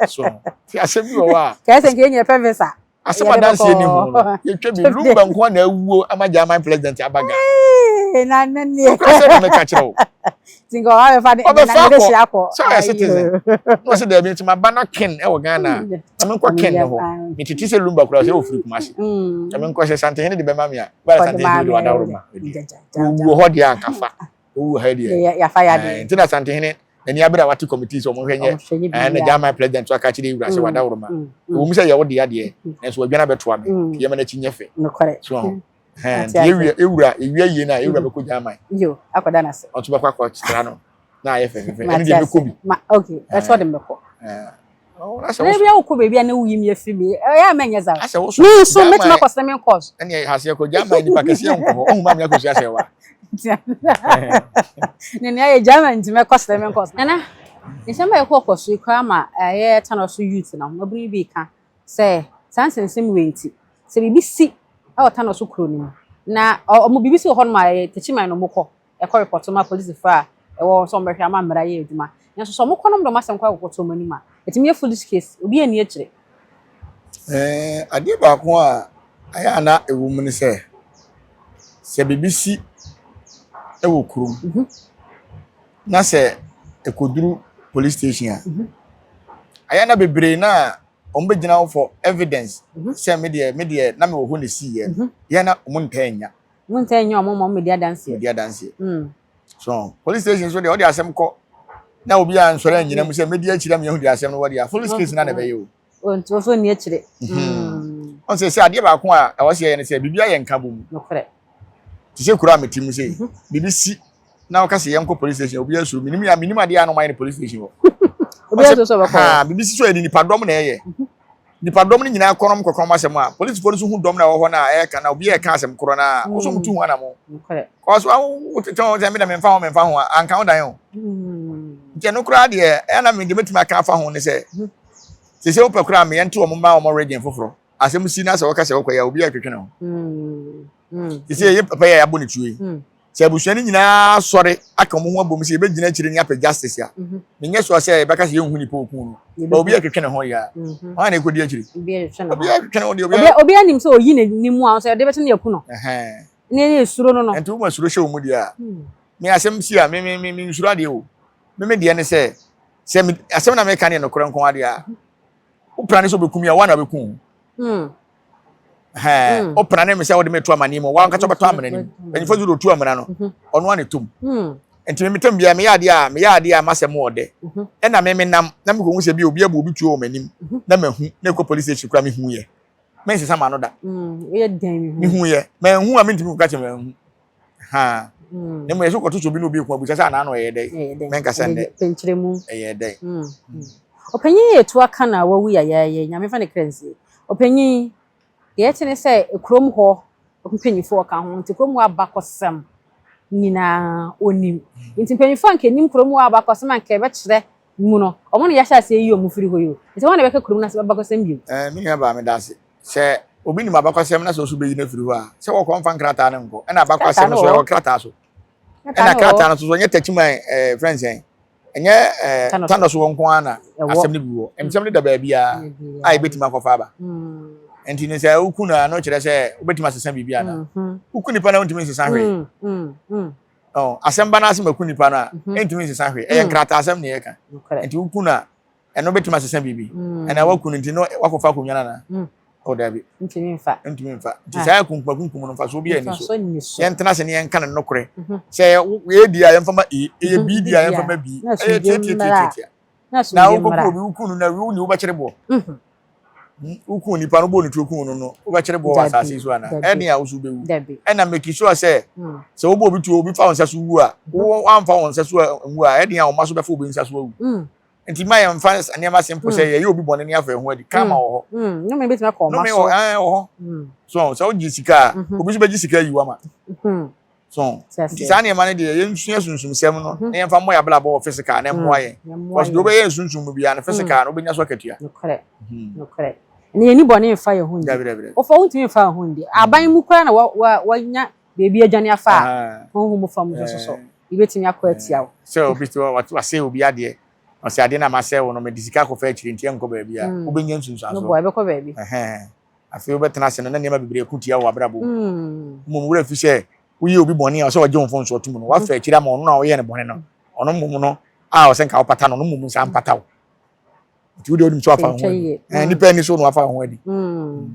C: So, ti asɛm bi wɔ hɔ a.
B: Kɛse nka yɛnyɛ pɛ visa.
C: Asɛm adanseɛ ni ho no, yɛtwa bi Lumba nko na awuo ama German president aba Ghana.
B: Ee, na ne neɛ.
C: Wokura sɛ na meka kyerɛ wo.
B: Nti nka ɔba bɛfa ne
C: Ɔbɛfa
B: ne
C: akɔ
B: hyɛ akɔ.
C: sɛ ɔyɛ citizen. Na ɔsɛ daabi nti maba na Ken ɛwɔ Ghana a, na menkɔ Ken ne hɔ. Metete sɛ Lumba koraa sɛ ɔfiri Kumasi. Na menkɔ sɛ Santehene de bɛma me a, bɛrɛ Santehene de wadaworo ma. Ɔwuo hɔ deɛ anka fa. Owu ha deɛ.
B: Yafa ya deɛ.
C: Nti na Asantehene n'ani abere a wate committee sɛ wɔn hwɛ nyɛ ɛɛ na German president so aka akyerɛ ewura sɛ wadaworo ma. Ɛwɔ mu sɛ yɛ wo dea deɛ nanso wadwane abɛtoa me nti yɛma n'akyi nyɛ fɛ.
B: Nokorɛ.
C: So ho. Ɛɛ nti ewura ewura ewia yie na ewura bɛkɔ German.
B: Yo akɔda n'ase.
C: Ɔnso bɛkɔ akɔsra no na ayɛ fɛfɛɛfɛ. Ɛno deɛ mɛkɔ bi.
B: Ma okay ɛsɛ ɔde mɛkɔ.
C: Ɛɛ.
B: Na ebi awokɔ baabi a na woyi mi afiri mi ɛyɛ a mɛnyɛ saa. Me nso mɛtumi akɔ swimming course.
C: Ɛnni aseɛ kɔ German nipa kɛseɛ nkɔ hɔ ɔhu maame akosua sɛ wa.
B: Ne nea yɛ German nti mɛkɔ swimming course. Nana nsɛm a ɛkɔ kɔ so yi koraa ma ɛyɛ Tano so youth no mmabunu bi ka sɛ saa nsɛnsɛm wei nti sɛ biribi si ɛwɔ Tano so kuro no mu na ɔmo biribi si wɔ hɔ nom a ɛyɛ Techiman na ɔmo kɔ ɛkɔ report ma polisifo a ɛwɔ hɔ sɛ wɔbɛhwɛ ama mmara yɛ adwuma. Nanso sɛ wɔkɔ nom de wɔn asɛm kɔ akɔkɔto wɔn anim a, ɛtumi yɛ foolish case, obi anni akyire.
C: Ɛɛ, adeɛ baako a ɛyɛ a na ɛwɔ mu ne sɛ, sɛ biribi si wɔ kurom na sɛ ɛkɔduru police station a, ɛyɛ a na bebree no a wɔbɛgyina hɔ for evidence sɛ me deɛ me deɛ na mewɔ hɔ na ɛsiiɛ no, yɛ na wɔn ntaa nnya.
B: Wɔn ntaa nnya wɔn ma wɔmmɛdi adanseɛ.
C: Mmɛdi adanseɛ. So police station so deɛ wɔde asɛm kɔ na obi a nsɔre anyina mu sɛ mɛdi akyire ama yɛahu deɛ asɛm no wɔ deɛ a, police case na na ɛbɛyɛ o.
B: Nti wɔsɔ nni akyire.
C: Ɔn sɛ sɛ adeɛ baako a ɛwɔ sɛ yɛyɛ ne sɛ biribi ayɛ nka bɔ mu.
B: Nokorɛ.
C: Te sɛ kuro a mete mu sei, biribi si na wɔka sɛ yɛnkɔ police station, obi asuro. Menim yɛ menim adeɛ a na wɔayɛ no police station hɔ.
B: Obi asuro sɛ ɔbɛkɔ hɔ.
C: Biribi si so yɛde nipadɔm na ɛyɛ. Nipadɔm no nyinaa kɔ na wɔkɔka wɔn asɛm a, polisifoɔ no nso hu dɔm na ɛwɔ hɔ no a ɛreka na obi reka asɛm korɔ no a, wɔn nso wɔtu ho anamo. Kɔɔ so a wotete wɔn sɛ me deɛ memfa ho memfa ho a, anka wo dan o. Nti ɛno koraa deɛ, ɛyɛ na me deɛ mɛtumi aka afa ho ne sɛ, sɛ sɛ wopɛ koraa me yɛnte wɔn mma wɔn region foforɔ. Asɛm si na sɛ wɔka sɛ wɔkɔ yɛ a, obiara twetwe ne ho. Te sɛ yɛ papa yi a yɛabɔ ne tuo yi. Sɛ abusua no nyinaa sɔre aka wɔn ho abom sɛ yɛbɛgyina akyire ne apɛ justice a, mhm. menyɛ sure sɛ yɛbɛka sɛ yɛnhu nipa okun no. Ba obi atwetwe ne ho yɛ a, mhm. hwan na ɛkɔdi akyire?
B: Obi atwetwe ne ho deɛ obi anim sɛ oyi ne mu a sɛ ɔde bɛkyɛ no yɛku no. Ne ne esuro no no.
C: Nti woma suro hyɛ wo mu deɛ a, hmm. me asɛm si a me me me me nsuro adeɛ o. Me me deɛ ne sɛ sɛ me asɛm na meka ne nokorɛ nko adeɛ a, mhm. wopra ne sɛ wobɛku mi a, woa na wobɛku wo. Hmm.
B: Hmm.
C: Wopra ne me sɛ wode me to amaneɛ mu, woankasa wobɛtɔ amena no mu. Mpanyinfoɔ sɛ otu amena no, mhm. ɔno ara na ɛtɔ mu. Hmm. Nti me metam biara meyɛ adeɛ a meyɛ adeɛ a m'asɛm wɔ dɛ. Mhm. Ɛna me menam na mekɔhu sɛ bi obi abu obi tuo wɔ m'anim mhm. na mahu na ɛkɔ police station koraa mehu yɛ. Mensesa m'ano da. Mehu yɛ. Manhu a mentumi nkɔka kyerɛ manhu. Ha. Na mmom yɛsɛ kɔto so obi na obi ko abusa sɛ anaa na ɔyɛ dɛ. Menkasa nnɛ. Ɛyɛ dɛ.
B: Ɔpanyin yɛ etu aka na wawu yayaaya Nyame fa ne kra nsie. Ɔpanyin, deɛ ɛte ne sɛ kurom hɔ mpanyinfoɔ ka ho nti kurom hɔ abakɔsɛm nyinaa ɔnim. Nti mpanyinfoɔ a nka ɛnim kurom hɔ abakɔsɛm a nka ɛbɛkyerɛ mu no, wɔn na yɛahyɛ aseɛ yi wɔn firi hɔ yi o. Nti wɔn na ɛbɛka kurom no ase abakɔsɛm bio.
C: Ɛɛ me nua baa meda ase. Sɛ obi nim abakɔsɛm na sɛ ɔso bɛyi no afiri hɔ a, sɛ wɔkɔ mfa nkrataa no nkɔ. Ɛna abakɔsɛm no so ɛwɔ krataa so. Ɛna krataa no so so ɛnyɛ takyiman ɛɛ frɛ nsɛn. Ɛnyɛ ɛɛ tanɔ so wɔ nko ara na asɛm no bi wɔ. Nsɛm no da baabiara a yɛbɛtumi akɔfa aba. Hmm. Nti ne sɛ woku no a no kyerɛ sɛ wobɛtumi asesa biribi ana? Hmm. Woku nipa na wontumi nsesa hwee. Hmm, asɛm ba no ase maku nipa no a ɛntumi nsesa hwee. Ɛyɛ nkrataa asɛm na yɛka. Nti woku no a ɛno bɛtumi asesa biribi mm. ɛna waku no nti no wakɔfa akonnwa no anaa mm. o dabi
B: ntumi nfa
C: ntumi nfa nti ah. saa kunkumakunkum no mfasoɔ bi ani so yɛntena ase ne yɛnka no nokorɛ mhm. sɛ ɛyɛ di a yɛmfa ma e ɛyɛ mhm. bi di a yɛmfa ma bi ɛyɛ tiatiatiatia na wokɔku obi woku no na wo ne wobɛkyere boɔ mhm. Woku nipa no wobɔ ne tuo ku no no wobɛkyere boɔ wɔ asase so anaa ɛne a wo so wobɛwu ɛna make sure sɛ sɛ wobɔ obi tuo obi fa wo nsa so wu a woamfa wo nsa so nwu a ɛne a wo mma so bɛfa obi nsa so awu Nti ma yɛmfa nneɛma simple sɛ mm. yɛyɛ obi bɔne ne afa ɛho adi. Karma mm. wɔ hɔ.
B: Mm. Nnome bɛtumi akɔ ɔma so.
C: Nnome wɔ hɔ. So sɛ wogye sika a, mm-hmm. obi nso bɛgye sika ayi wama. Mm-hmm. So nti saa nneɛma no deɛ yɛnsua sunsumsɛm no mm-hmm. na yɛmfa mmɔ yɛn abrabɔ wɔ physical na ɛmmoa yɛn. Because deɛ wobɛyɛ nsunsum mu biara no physical no wobɛnya so akatua.
B: Nokorɛ. Nokorɛ. Na yɛni bɔne mfa yɛn ho ndi. Wofa wontumi mfa wo ho ndi. Aban mu koraa na wanya baabi adwane afa a, honhom mu fam nso so yɛbɛtumi akɔ atia wo.
C: Sɛ obi te hɔ wasɛe obi adeɛ, ɔsɛ adeɛ no a masɛe wo no mede sika akɔfa akyire nti ɛnkɔ baabi a, mm. wobɛnya nsunsuansoɔ.
B: No boy, ɛbɛkɔ baabi.
C: Afei wobɛtena ase no na nneɛma bebree ko tia wɔ abrabɔ mu. Mm. Mmom wura fi sɛ woyɛ obi bɔne a ɔsɛ ɔgye wo mfomsoɔ tom no, wafa akyire ama ɔno na ɔyɛ no bɔne no, ɔno mmom no a ɔsɛ nka wopata no, ɔno mmom nsa mpata wo. Nti wode wonim sɛ wafa wo ho adi. Mm. Nnipa ani so na wafa wo ho adi.
B: Mm.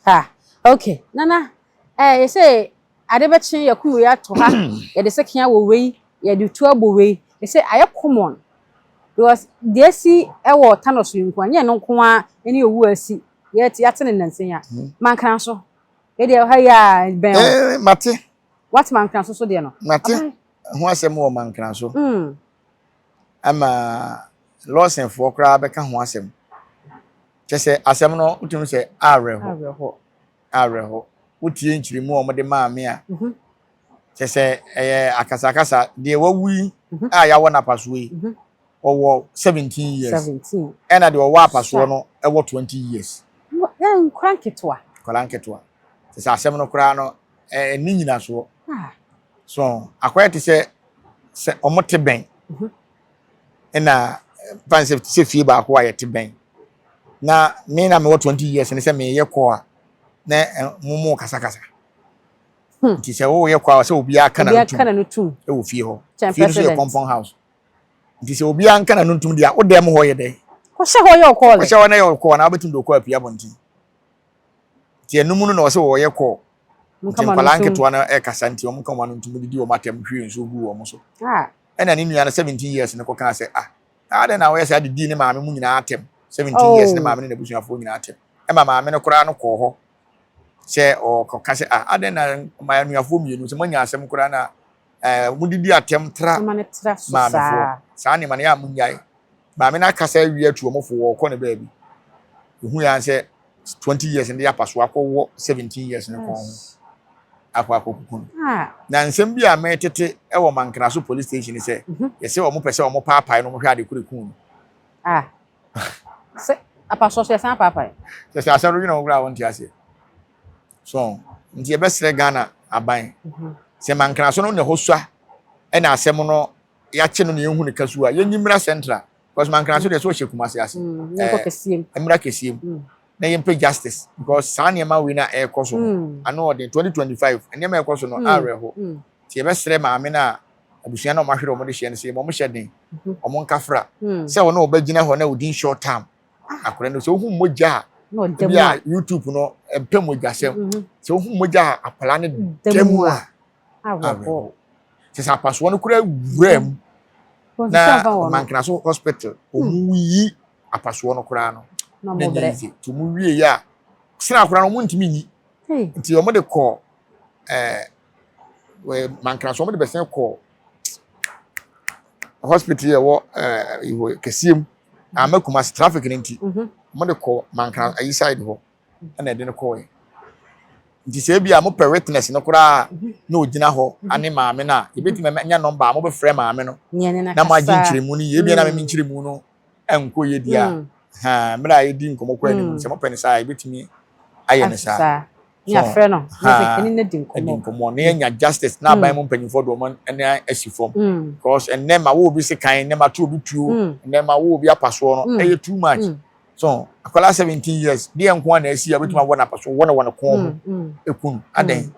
B: Ha, okay. Nana, eh, yɛsɛ ade bɛkye yɛkum wei ato ha, yɛde sekan awɔ wei, yɛde tu abɔ wei. Yɛsɛ ayɛ common. Because deɛ asi wɔ Thanos yi nko a, nyɛ ɛno nko ara ne owu a asi. Yɛte yɛate ne nnansa yi a. Hmm. Mankran so. Yɛdeɛ ha yi a bɛn o.
C: Eh, mate.
B: Wate mankran so so deɛ no.
C: Mate ho asɛm wɔ mankran so.
B: Mm.
C: Ama lɔsɛnfoɔ koraa bɛka ho asɛm. Kyɛ sɛ asɛm no wotumi sɛ awerɛho.
B: Awerɛho.
C: Awerɛho. Wotie nkyerɛmu a wɔde maa me a,
B: mhm.
C: kyɛ sɛ ɛyɛ akasakasa. Deɛ wawu yi
B: mhm.
C: a yɛawɔ no apasoɔ yi,
B: mhm.
C: ɔwɔ 17 years.
B: 17.
C: Ɛna deɛ ɔwɔ apasoɔ no ɛwɔ 20
B: years. Nkora nketewa.
C: Nkora nketewa. Kyɛ sɛ asɛm no koraa no ɛnni nyinasoɔ.
B: Ah.
C: So akɔyɛ te sɛ sɛ wɔte bɛn. Ɛna fan sɛ sɛ fie baako a yɛte bɛn na me na mewɔ 20 years ne sɛ meyɛ kɔ a na mo mo kasakasa. Nti sɛ woyɛ kɔ a sɛ obiara ka na no tum ɛwɔ fie hɔ. Fie no so yɛ compound house. Nti sɛ obiara nka na no ntum deɛ, wo dɛm hɔ yɛ dɛ.
B: Kɔhyɛ hɔ yɛ ɔkɔɔle.
C: Kɔhyɛ hɔ na yɛ ɔkɔɔ na wobɛtumi de ɔkɔɔ apue abɔnten. Nti ɛnum no na ɔsɛ wɔyɛ kɔɔ. Nti nkwadaa nketewa no ɛkasa nti wɔn ka wɔn ano ntum didi wɔn atɛm hwie nsuo gu wɔn so. Ɛna ne nua no 17 years no kɔkaa sɛ, ah, adɛn na wɔyɛ saa didi ne maame mu nyinaa atɛm? 17 years ne maame ne n'abusuafoɔ nyinaa atɛm. Ɛma maame no koraa no kɔɔ hɔ sɛ ɔkɔka sɛ, ah, adɛn na ma anuafoɔ mmienu sɛ moanya asɛm koraa na modidi atɛm tra maamefoɔ saa nneɛma no yɛ a monyae. Maame no akasa awie atu wɔn fo, wɔkɔ ne baabi. Ehu yɛn sɛ 20 years no de apa so akɔwɔ 17 years no kɔn ho akɔ akɔkuku no. Na nsɛm bi a mɛtete wɔ Mankraso police station sɛ yɛsɛ wɔn pɛ sɛ wɔn paapae no, wɔn hwɛ ade koro kun no.
B: Ah, sɛ apasoɔ so yɛsan paapae.
C: Sɛ asɛm no dwene ho koraa a wɔnte aseɛ. So nti yɛbɛsrɛ Ghana aban sɛ Mankraso no na ɛhɔ sua ɛna asɛm no yɛakye no na yɛnhu ne kasu a, yɛnyi mmra central because Mankraso deɛ sɛ ɔhyɛ Kumase ase. Mmra kɛseɛ mu na yɛmpɛ justice because saa nneɛma wei na ɛrekɔ so no ano ɔden. 2025 nneɛma ɛrekɔ so no awerɛho. Nti yɛbɛsrɛ maame no a abusua na ɔmo ahwere ɔmo de hyɛ no sɛ ɔmo hyɛ den, ɔmo nkafra sɛ ɔno ɔbɛgyina hɔ na within short time akɔrɔ no sɛ ohun mogya a ebi a YouTube no mpɛ mogya sɛm sɛ ohun mogya a akwadaa no da mu a awerɛho sɛ apasoɔ no kura wura mu na Mankraso hospital ɔmo yi apasoɔ no koraa no na nyɛ easy. Nti ɔmo wie yɛ a sena akwadaa no ɔmo ntumi nyi, nti ɔmo de kɔ Mankraso, ɔmo de bɛsɛn kɔ hospital yɛ wɔ ɛɛ kɛseɛ mu ama Kumasi traffic ne nti ɔmo de kɔ Mankra ayi side hɔ ɛna ɛde no kɔɔ. Nti sɛ ebi a mopɛ witness no koraa na ogyina hɔ ane maame no a, yɛbɛtumi anya number a mobɛfrɛ maame no na mo agye nkyerɛmu no yie. Ebi na meme nkyerɛmu no ɛnkɔ yie deɛ a ha mmerɛ a yɛdi nkɔmmɔ kɔ anim sɛ mopɛ no saa a, yɛbɛtumi ayɛ no saa.
B: Yɛafrɛ no na
C: di nkɔmmɔ na yɛnya justice na aban mu mpanyinfoɔ de wɔn ani asi fam because ɛnnɛ ma wo obi sekan, ɛnnɛ ma to obi tuo, ɛnnɛ ma wo obi apasoɔ no ɛyɛ too much. So akwadaa 17 years deɛ nko a na asi a obetumi awɔ n'apaso wɔ no wɔ ne kɔn ho ekun adan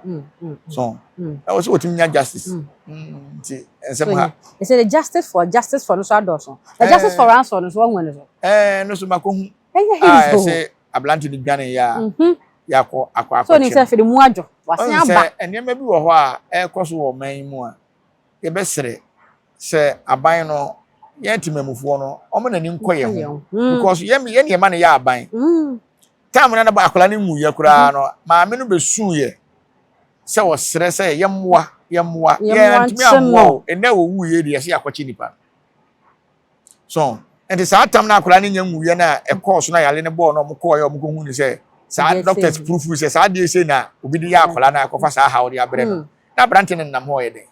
C: so ɛwɔ sɛ otumi nya justice nti nsɛm ha.
B: Ɛsɛ the justice for no so adɔɔso, the justice for ransom no so wɔn no so.
C: Ɛɛ no so mako hu a ɛsɛ aberante no dwane yɛ a yɛakɔ akɔ akɔkyɛ.
B: So ne sɛ fɛde mu adwo wasen aba.
C: Sɛ nneɛma bi wɔ hɔ a ɛrekɔ so wɔ ɔman yi mu a, yɛbɛsrɛ sɛ aban no, yɛn temamufoɔ no, wɔn n'ani nkɔ yɛn ho because yɛn nneɛma no yɛ aban time na naba akwadaa no mu yɛ koraa no, maame no bɛsu yɛ sɛ wɔsrɛ sɛ yɛmmoa yɛmmoa, yɛn ntumi ammoa o. Ɛnɛ wɔwu yɛ deɛ yɛsɛ yɛakɔkye nipa so. Nti saa tam na akwadaa no nya nwuyɛ na ɛkɔɔ so na yale no bɔɔ no, ɔmo kɔɔ yɛ ɔmo kɔhu ne sɛ saa doctors proof sɛ saa adeɛ sei na obi de yɛ akwadaa no akɔfa saa haw de abrɛ no na aberante no nam hɔ yɛ den.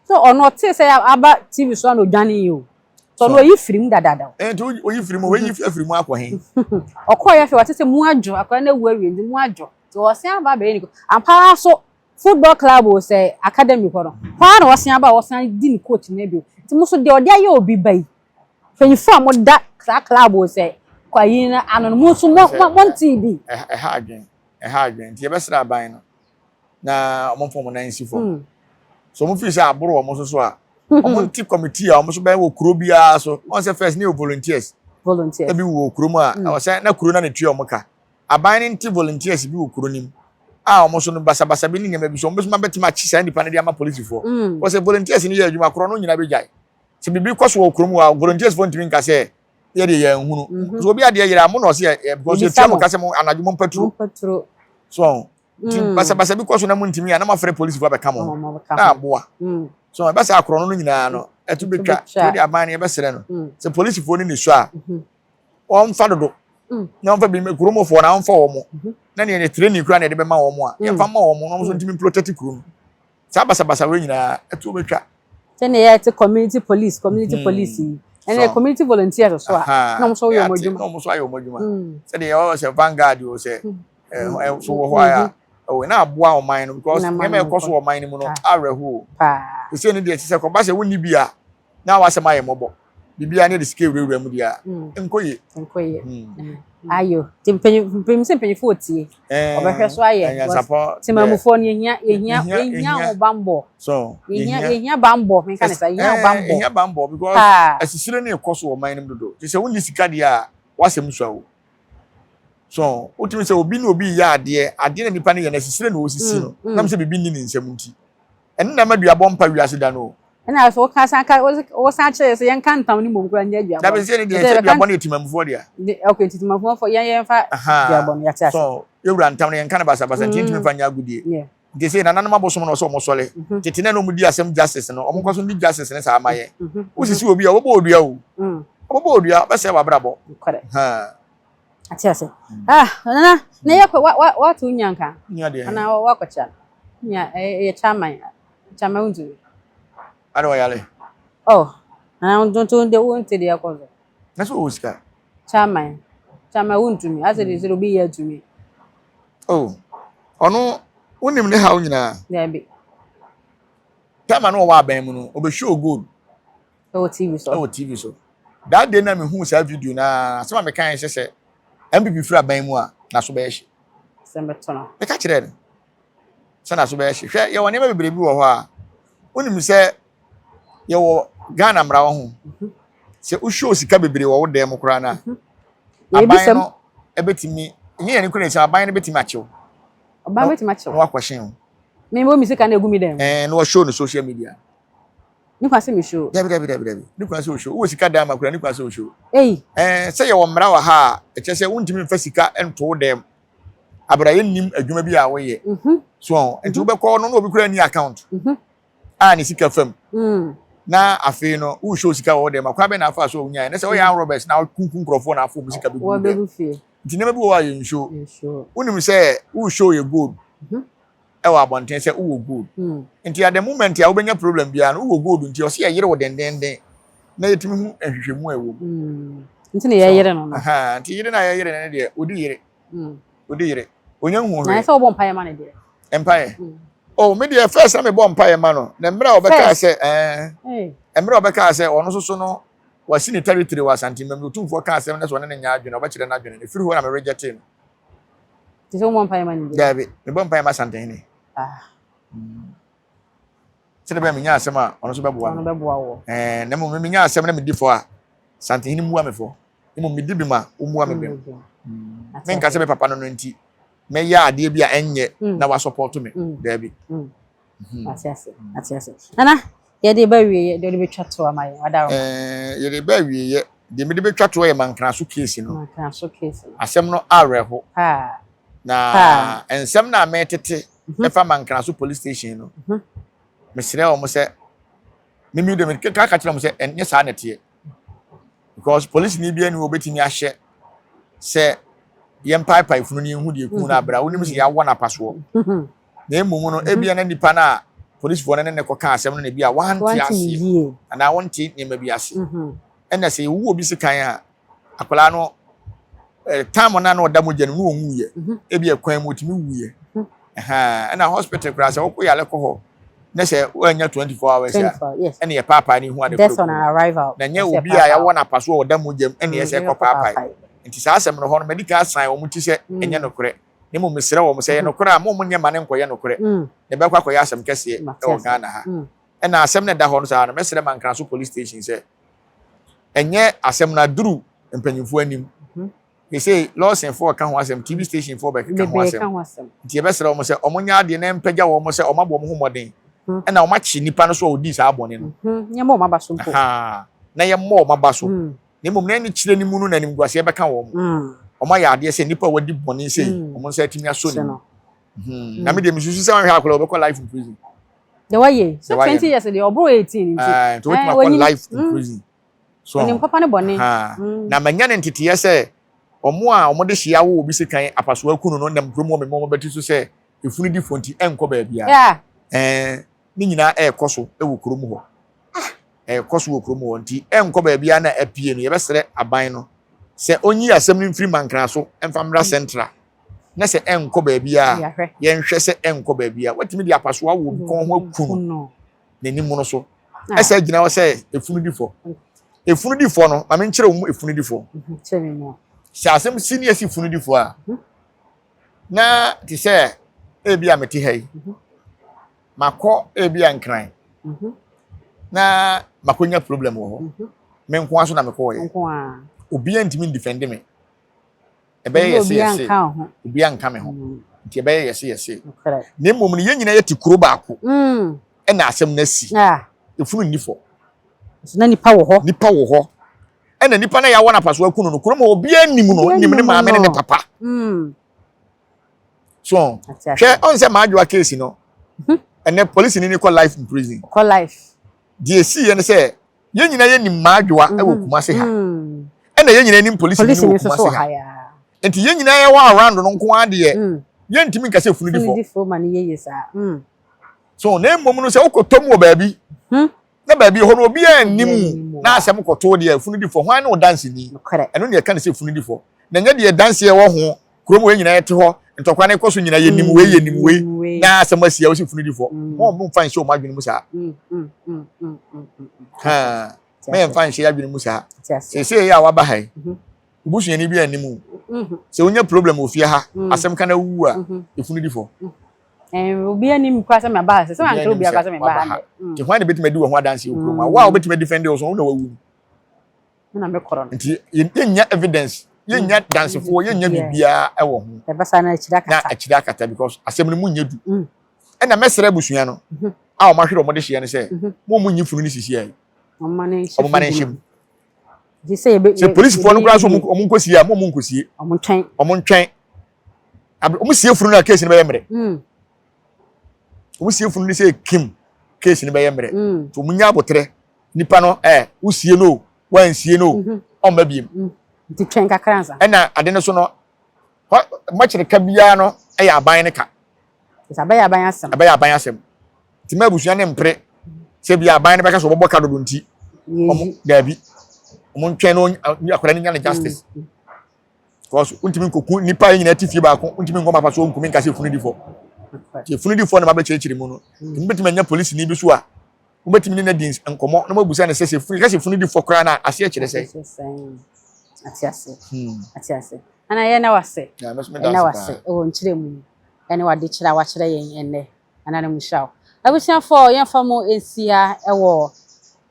B: So ɔno ɔte sɛ aba TV so ana odwane yi o, so ɔno oyi firi mu dadaada.
C: Nti oyi firi mu, oyi afiri mu akɔ he?
B: Ɔkɔɔ yɛ fɛ wɔte sɛ mu adwo, akwadaa no awu awie nti mu adwo, nti wɔsen aba abɛyɛ ne ko ampa so football club o sɛ academy hɔ no hɔ ara na wɔsen aba a wɔsan di ne coach no bio. Nti mo so deɛ ɔde ayɛ obi ba yi, mpanyinfoɔ a mo da saa club o sɛ kwayi no ano no, mo nso mo nte bi.
C: Ɛha adwen, ɛha adwen. Nti yɛbɛsrɛ aban no na ɔmo mfa ɔmo nan nsi fam so ɔmo firi sɛ aboro ɔmo so a ɔmo nte committee a ɔmo so bɛyɛ wɔ kuro biara so. Ɔmo sɛ first ne yɛ volunteers.
B: Volunteers.
C: Ebi wɔ kurom a ɛwɔ sɛ na kuro na ne tua ɔmo ka. Aban ne nte volunteers bi wɔ kuro nim a ɔmo so no basabasa bi ne nneɛma bi so ɔmo bɛsoma bɛtumi akyi saa nipa no de ama polisifoɔ. Wɔ sɛ volunteers no yɛ adwuma korɔ no nyinaa bɛgyae sɛ biribi kɔ so wɔ kurom hɔ a, volunteers foɔ ntumi nka sɛ yɛ de yɛn hunu so obi adeɛ yɛrɛ a mo na ɔsɛ yɛ because yɛtua mo ka sɛ mo anadwo mo mpaturo so. Nti basabasa bi kɔ so na mo ntumi a na mo afrɛ polisifoɔ abɛka mo ho na aboa so ɛbɛsɛ akorɔ no nyinaa no ɛto bɛtwa. To de aban no yɛbɛsrɛ no sɛ polisifoɔ no ni so a wɔmfa dodo na wɔmfa bi kuromfoɔ na wɔmfa wɔn na nea ne training kura na yɛde bɛma wɔn a yɛmfa ma wɔn na wɔn nso ntumi protect kuro no. Saa basabasa wei nyinaa ɛto bɛtwa.
B: Sɛnea yɛte community police, community police yi ɛnna community volunteers so a na wɔn nso yɛ wɔn adwuma.
C: Na wɔn nso ayɛ wɔn adwuma sɛdeɛ yɛwɔ sɛ vanguard o sɛ ɛɛ so wɔ hɔ a ɛwɔ na aboa ɔman no because nneɛma ɛkɔ so wɔ ɔman no mu no awerɛho o. Sɛ ne deɛ ti sɛ kɔba sɛ wonni bi a na wasɛm ayɛ mmɔbɔ. Biribiara ne de sika ewurawura mu deɛ a, nkɔ yie.
B: Nkɔ yie. Ayo, nti mpanyin sɛ mpanyinfoɔ tie. Ɔbɛhwɛ so ayɛ.
C: Anyansapɔ.
B: Temamufoɔ no yɛhia yɛhia yɛhia ho bambɔ.
C: So
B: yɛhia yɛhia bambɔ menka ne sa yɛhia ho bambɔ.
C: Yɛhia bambɔ because asisire no rekɔ so wɔ ɔman no mu dodo. Te sɛ wonni sika deɛ a w'asɛm sua o. So wotumi sɛ obi ne obi yɛ adeɛ adeɛ na nipa no yɛ no asisire na ɔsisi no. Nam sɛ biribi nni ne nsam nti. Ɛno na ɛma duabɔ mpa wiase da no o.
B: Ɛna sɛ woka san ka wosan kyerɛ sɛ yɛnka ntam no mmom koraa nyɛ aduabɔ.
C: Dabi sɛ ne deɛ sɛ duabɔ no yɛ timamufoɔ dea.
B: Okay, nti timamufoɔ fo yɛn yɛmfa duabɔ no yɛate ase.
C: So yɛwura ntam no yɛnka no basabasa nti yɛntumi mfa nyɛ agodie. Nti sɛ nananom abosom no ɔsɛ ɔmo sɔre. Tete na na ɔmo di asɛm justice no ɔmo nkɔ so ndi justice no saa ma yɛn. Wosisi obi a ɔbɛbɔ odua o. Ɔbɛbɔ odua ɔbɛsɛe w'abrabɔ.
B: Ate ase. Ah, nana, na yɛ kɔ wa wa wato nya nka.
C: Nya deɛ.
B: Ana wakɔkyia. Nya ɛyɛ chairman. Chairman wontumi.
C: Ada ɔyare.
B: Oh, nana ntonto de wonte deɛ ɛkɔ so.
C: Na sɛ ɔwɔ sika.
B: Chairman. Chairman wontumi. Asɛ de sɛ obi yɛ atumi.
C: Oh, ɔno wonim ne haw nyinaa.
B: Dabi.
C: Chairman no ɔwɔ aban mu no, ɔbɛhwɛ gold.
B: Ɛwɔ TV so.
C: Ɛwɔ TV so. That day na mehu saa video na asɛm a meka yɛn sɛ sɛ MPP firi aban mu a n'aso bɛyɛ hye.
B: Sɛ mɛto no.
C: Meka kyerɛ no sɛ n'aso bɛyɛ hye. Hwɛ yɛwɔ nneɛma bebree bi wɔ hɔ a wonim sɛ yɛwɔ Ghana mmara wɔ ho. Sɛ wohwɛ sika bebree wɔ wo dan mu koraa no a aban no ɛbɛtumi nyɛ yɛn kura sɛ aban no bɛtumi akyew.
B: Aban bɛtumi akyew.
C: Na wakɔhyɛn o.
B: Me mo mi sika na egu mi dan mu.
C: Ɛɛ na wɔhyɛ no social media.
B: Ne kwan sɛ mehwɛ o.
C: Dabi dabi dabi dabi. Ne kwan sɛ ohwɛ o. Wowɔ sika dan ma kura ne kwan sɛ ohwɛ o.
B: Ei.
C: Ɛɛ sɛ yɛwɔ mmara wɔ ha a ɛkyerɛ sɛ wontumi mfa sika nto wo dan mu. Abira yɛnnim adwuma bi a woyɛ.
B: Mhm.
C: So nti wobɛkɔ no na obi kura ni account.
B: Mhm.
C: A ne sika fam.
B: Mm.
C: Na afei no wohwɛ sika wɔ wo dan mu. Akwan bɛn na afa so a wonyae. Ne sɛ woyɛ armed robbers na wokunkum nkurɔfoɔ na afo wɔn sika bɛgu wo dan
B: mu.
C: Nti nneɛma bi wɔ hɔ a yɛnhwɛ. Wonim sɛ wohwɛ yɛ gold.
B: Mhm.
C: Ɛwɔ abɔnten sɛ wowɔ gold. Nti at the moment a wobɛnya problem biara no wowɔ gold nti ɔsɛ yɛyere wo dendenden na yɛtumi hu nhwehwɛmu a ɛwɔ
B: mu. Nti na yɛyere no no.
C: Nti yere na yɛyere no deɛ odi yere. Odi yere. Onya hu hwee.
B: Na ɛsɛ wɔbɔ mpaeɛ ma no deɛ.
C: Mpaeɛ. Oh me deɛ first na mebɔ mpaeɛ ma no. Na mmerɛ a ɔbɛkaa sɛ ɛɛ mmerɛ a ɔbɛkaa sɛ ɔno nso so no wasi ne territory wɔ Asante Mmam Otumfoɔ kaa asɛm no sɛ ɔne no nyɛ adwene ɔbɛkyerɛ n'adwene no. Ɛfiri hɔ na me rejectee no.
B: Te sɛ womɔ mpaeɛ ma no bi?
C: Daabi, mebɔ mpaeɛ ma Asantehene.
B: Ah.
C: Sɛdeɛ bɛyɛ menya asɛm a ɔno nso bɛboa
B: me. Ɔno bɛboa wo.
C: Ɛɛ na mmom menya asɛm na medi fɔ a, Asantehene mmua me fɔ. Mmom medi bem a, ɔmmua me bem. Menka sɛ me papa no no nti, mɛyɛ adeɛ bi a ɛnyɛ na wasɔpɔto me. Daabi.
B: Ate ase, ate ase. Nana, yɛde ba awieɛ, deɛ wode bɛtwa toɔ ama yɛn, wada wo.
C: Ɛɛ, yɛde ba awieɛ, deɛ mede bɛtwa toɔ yɛ Mankraso case no.
B: Mankraso case no.
C: Asɛm no awerɛho.
B: Paa.
C: Na nsɛm no a metete ɛfa Mankraso police station no, mesrɛ wɔn sɛ, mimi de meka ka kyerɛ wɔn sɛ ɛnyɛ saa na ɛteɛ. Because police ni bi ani obetumi ahyɛ sɛ yɛmpaepae funu no yɛnhu deɛ ɛku no abira wonim sɛ yɛawɔ no apasoɔ. Na mmom no, ebia na nipa no a polisifoɔ no ne ne kɔka asɛm no na ebia wante aseɛ anaa wonte nneɛma bi ase. Ɛna sɛ yɛwu obi sekan a, akwadaa no eh, time no a na ɔda mogya no mu na ɔnwuiɛ. Ebia kwan mu ɔtumi wuiɛ. Ɛna hospital koraa sɛ wokɔ yare kɔ hɔ na sɛ woannya 24 hours a, ɛna yɛpaapae no hu ade
B: korɔ.
C: Na nyɛ obi a yɛawɔ no apaso a ɔda mogya mu ɛna yɛ sɛ kɔpaapae. Nti saa asɛm no hɔ no, madi kan asan wɔn ti sɛ ɛnyɛ nokorɛ. Na mmom mesrɛ wɔn sɛ ɛyɛ nokorɛ a, mo monyɛ mma no nkɔyɛ nokorɛ, na ɛbɛkɔ akɔyɛ asɛm kɛseɛ wɔ Ghana ha. Ɛna asɛm no ɛda hɔ no saa no, mɛsrɛ Mankraso Police Station sɛ, ɛnyɛ asɛm no aduru mpanyinfoɔ anim. Yɛsɛ Lawson foɔ ka ho asɛm, TV station foɔ bɛkeka ho asɛm. Nti yɛbɛsrɛ wɔn sɛ wɔn nyɛ adeɛ na ɛmpagya wɔn sɛ wɔn abɔ wɔn ho mmɔden. Ɛna wɔn akye nipa no so a ɔdii saa bɔne no.
B: Yɛmmɔ wɔn aba so mpo.
C: Na yɛmmɔ wɔn aba so. Na mmom na anikyerɛ no mu no na animguaseɛ bɛka wɔn. Wɔayɛ adeɛ sɛ nnipa a wɔadi bɔne sei, wɔn nsa atumi asɔ ne mu. Na me deɛ mesusu sɛ wɔhwɛ akwadaa wɔbɛkɔ life in prison.
B: Deɛ wɔyɛ sɛ 20 years deɛ ɔboro 18 nti.
C: Nti wɔtumi akɔ life in prison.
B: So onim papa ne bɔne.
C: Na manya ne nteteɛ sɛ wɔn a wɔde hyia wo obi sekan apasoa kunu no nam kurom wɔ me mma wɔn bɛte so sɛ efunu di fo nti ɛnkɔ baabiara. Ɛɛ ne nyinaa ɛrekɔ so wɔ kurom hɔ. Ɛrekɔ so wɔ kurom hɔ nti ɛnkɔ baabiara na apue no yɛbɛsrɛ aban no sɛ ɔnyi asɛm no mfiri Mankra so mfa mmra Central na sɛ ɛnkɔ baabiara yɛnhwɛ sɛ ɛnkɔ baabiara. Watumi de apasoa wɔ obi kɔn ho aku no n'anim no so ɛsɛ gyina hɔ sɛ efunu di fɔ. Efunudifoɔ no, ma menkyerɛ wo mu efunudifoɔ. Sɛ asɛm si ne yɛsi funudifoɔ a, na te sɛ ebi a mete ha yi, makɔ ebi a Nkran, na makɔnya problem wɔ hɔ. Me nko ara so na mekɔɔyɛ. Obiara ntumi ndefɛnde me. Ɛbɛyɛ yɛse yɛse. Obiara nka me ho. Nti ɛbɛyɛ yɛse yɛse. Na mmom no, yɛn nyinaa yɛte kuro baako. Ɛna asɛm no asi. Efunu nni fɔ.
B: Na nipa wɔ hɔ.
C: Nipa wɔ hɔ. Ɛna nipa no a yɛawɔ no apaso aku no no, kurom hɔ obiara nim no, nim ne maame ne ne papa. So, hwɛ, ɔn sɛ Maadwoa case no, ɛnɛ polisi ni ni kɔ life in prison.
B: Kɔ life.
C: Deɛ esi yɛ ne sɛ, yɛn nyinaa yɛnim Maadwoa wɔ mhm. Kumase ha. Ɛna yɛn nyinaa nim polisi ni wɔ Kumase ha. Nti yɛn nyinaa yɛwɔ around no nko ara deɛ, yɛntumi nka sɛ funudifo.
B: Funudifo ma ne yeye saa.
C: So na mmom no sɛ wokɔtɔ mu wɔ baabi hmm. na baabi hɔ no obiara nnim mu na asɛm kɔtoo deɛ funudifo hwan ne wo danseni? Ɛno ne ɛka ne sɛ funudifo. Na ɛnyɛ deɛ danseɛ wɔ ho kurom wei nyinaa yɛte hɔ ntɔkwa no kɔ so nyinaa yɛnim wei yɛnim wei na asɛm asi a wosi funudifo. Hmm. Mo mo mfa nhyɛ wɔn adwene mu saa.
B: Hmm,
C: Mɛ yɛmfa nhyɛ yɛn adwene mu saa. Seesei yɛ a waba ha yi. Mhm. Wo busuani bi anim o. Mhm. Sɛ wonya problem wɔ fie ha, mm. asɛm ka na wuwu a, mhm. efunu di fɔ.
B: Eh, obi anim kora sɛ maba ha sɛ sɛ wankyerɛ obi akora sɛ meba ha.
C: Nti hwan na betumi adi wɔ ho adanse wɔ kurom a? Wo a wobetumi adefend wo so, wo na wawu
B: no. Na mekɔrɔ no.
C: Nti yɛnnya evidence, yɛnnya dansefoɔ, yɛnnya biribiara wɔ ho.
B: Ɛbɛsa na akyiri akata.
C: Na akyiri akata because asɛm no mu nyɛ du. Mm. Ɛna mɛsrɛ abusua no mhm. a wɔn ahwere wɔn de hyeɛ no sɛ, mo mo nyi funu no sisi ayi.
B: Wɔn ma ne nhyɛ
C: mu. Sɛ polisifoɔ no koraa so ɔmo nkɔsie a, mo ɔmo nkɔsie.
B: Ɔmo ntwɛn.
C: Ɔmo ntwɛn. Ɔmo sie funu no a case no bɛyɛ mmerɛ. Hmm. Ɔmo sie funu no sɛ kim case no bɛyɛ mmerɛ. Hmm. So ɔmo nya abotrɛ nipa no ɛ eh, wosie no o wansie no o mhm. ɔmma biem.
B: Hmm. Nti twɛn kakra nsa.
C: Ɛna ade no so no mɔkyerɛ ka biara no ɛyɛ aban no ka.
B: Ɛbɛyɛ aban asɛm.
C: Ɛbɛyɛ aban asɛm. Nti ma abusua no mpere sɛ bi aban no bɛka sɛ wɔbɛbɔ ka dodo nti ɔmo daabi ɔmo ntwɛn no akwadaa no nya ne justice mm. because wontumi nkoku nipa yɛ nyinaa ti fie baako wontumi nkɔ mapa so nkumi nka sɛ efunu di fɔ nti efunu di fɔ na ma bɛkyerɛkyerɛ mu no nti mobɛtumi anya polisi ni bi so a mobɛtumi ne no adi nkɔmmɔ na moabusa no sɛ sɛ efunu sɛ efunu di fɔ koraa na aseɛ kyerɛ sɛ
B: ate ase hmm. ate ase ana yɛ na wase ɛna wase ɛwɔ nkyerɛ mu ɛne wade kyerɛ a wakyerɛ yɛn ɛnɛ Nananom nhyira wo. Abusuafoɔ yɛmfa mo nsi ha wɔ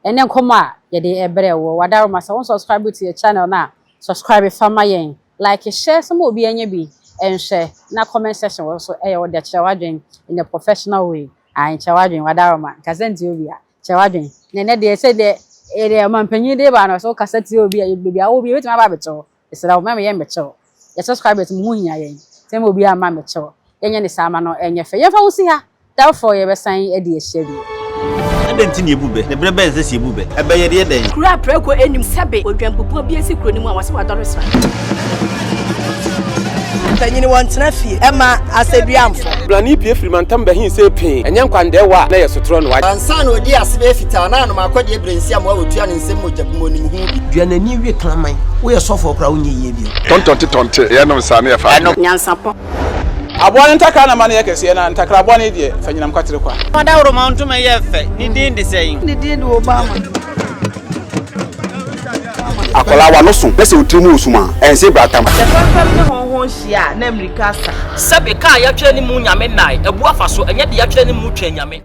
B: ɛnɛ nkɔmmɔ a yɛde ɛbrɛ wɔ Wadaroma. Sɛ wo subscribe to yɛ channel no a, subscribe fa ma yɛn, like, share sɛ ma obi anya bi nhwɛ, na comment section wɔ so ɛyɛ wo dɛ, kyerɛ w'adwen in a professional way. Ae, kyerɛ w'adwen, Wadaroma, nkasa ntia obi a, kyerɛ w'adwen. Na ɛnɛ deɛ sɛ deɛ ɛdeɛ ɔmanpanyin de ba no, sɛ wokasa tia obi a, baabi a wowɔ bi ebɛtumi aba abɛkyɛ wo. Mesrɛ wo, mma me yɛ mmɛkyɛ wo. Yɛ subscribers mo ho hia yɛn. Sɛ ma obiara mma mmɛkyɛ wo. Yɛnyɛ ne saa ma no ɛnyɛ fɛ. Yɛmfa wo si ha. Da foforɔ yɛbɛsan adi ahyia bio.
D: Adɛn nti na yebu bɛ? Na berɛ bɛn na ɛsɛ sɛ yebu bɛ? Ɛbɛ yɛ deɛ dɛn?
E: Kuro a prako nnim sɛbe odwanbubuo bi asi kuro no mu a wɔse wadɔre sra.
F: Mpanyin wɔntena fie mma asɛduamfo.
G: Blani pue firi mantam bɛhee see pee, ɛnyɛ nkwandɛɛwa a na ɛyɛ sotorɔ no wagye.
H: Ansa na odii ase bɛyɛ fitaa na anom akɔdeɛ berɛnsi amoa wɔtua ne nsam mogya gu mu onim ho bi.
I: Dua n'ani we kraman. Woyɛ sɔfoɔ koraa wonyɛ yie bio.
J: Tɔntɔnte tɔnte yɛnom saa ne yɛfa
E: adwene. Nyansapɔ.
G: Aboa no ntakra na ma no yɛ kɛseɛ, na ntakra bɔne deɛ, fa nyinam kwatere kwa.
K: Ɔdawuroma ntoma yɛ fɛ. Ne din de sɛn?
L: Ne din de Obama.
M: Akwadaa w'ano so na sɛ wo tiri mu wɔ sum a, ɛnse bratam.
N: Sɛ fɛmfɛm ne hɔnhɔn hyia a, na mmirika asa.
K: Sɛbe, ka a yɛatwerɛ ne mu Nyame nnae, abu afa so, ɛnyɛ deɛ yɛatwerɛ ne mu Twɛn Nyame.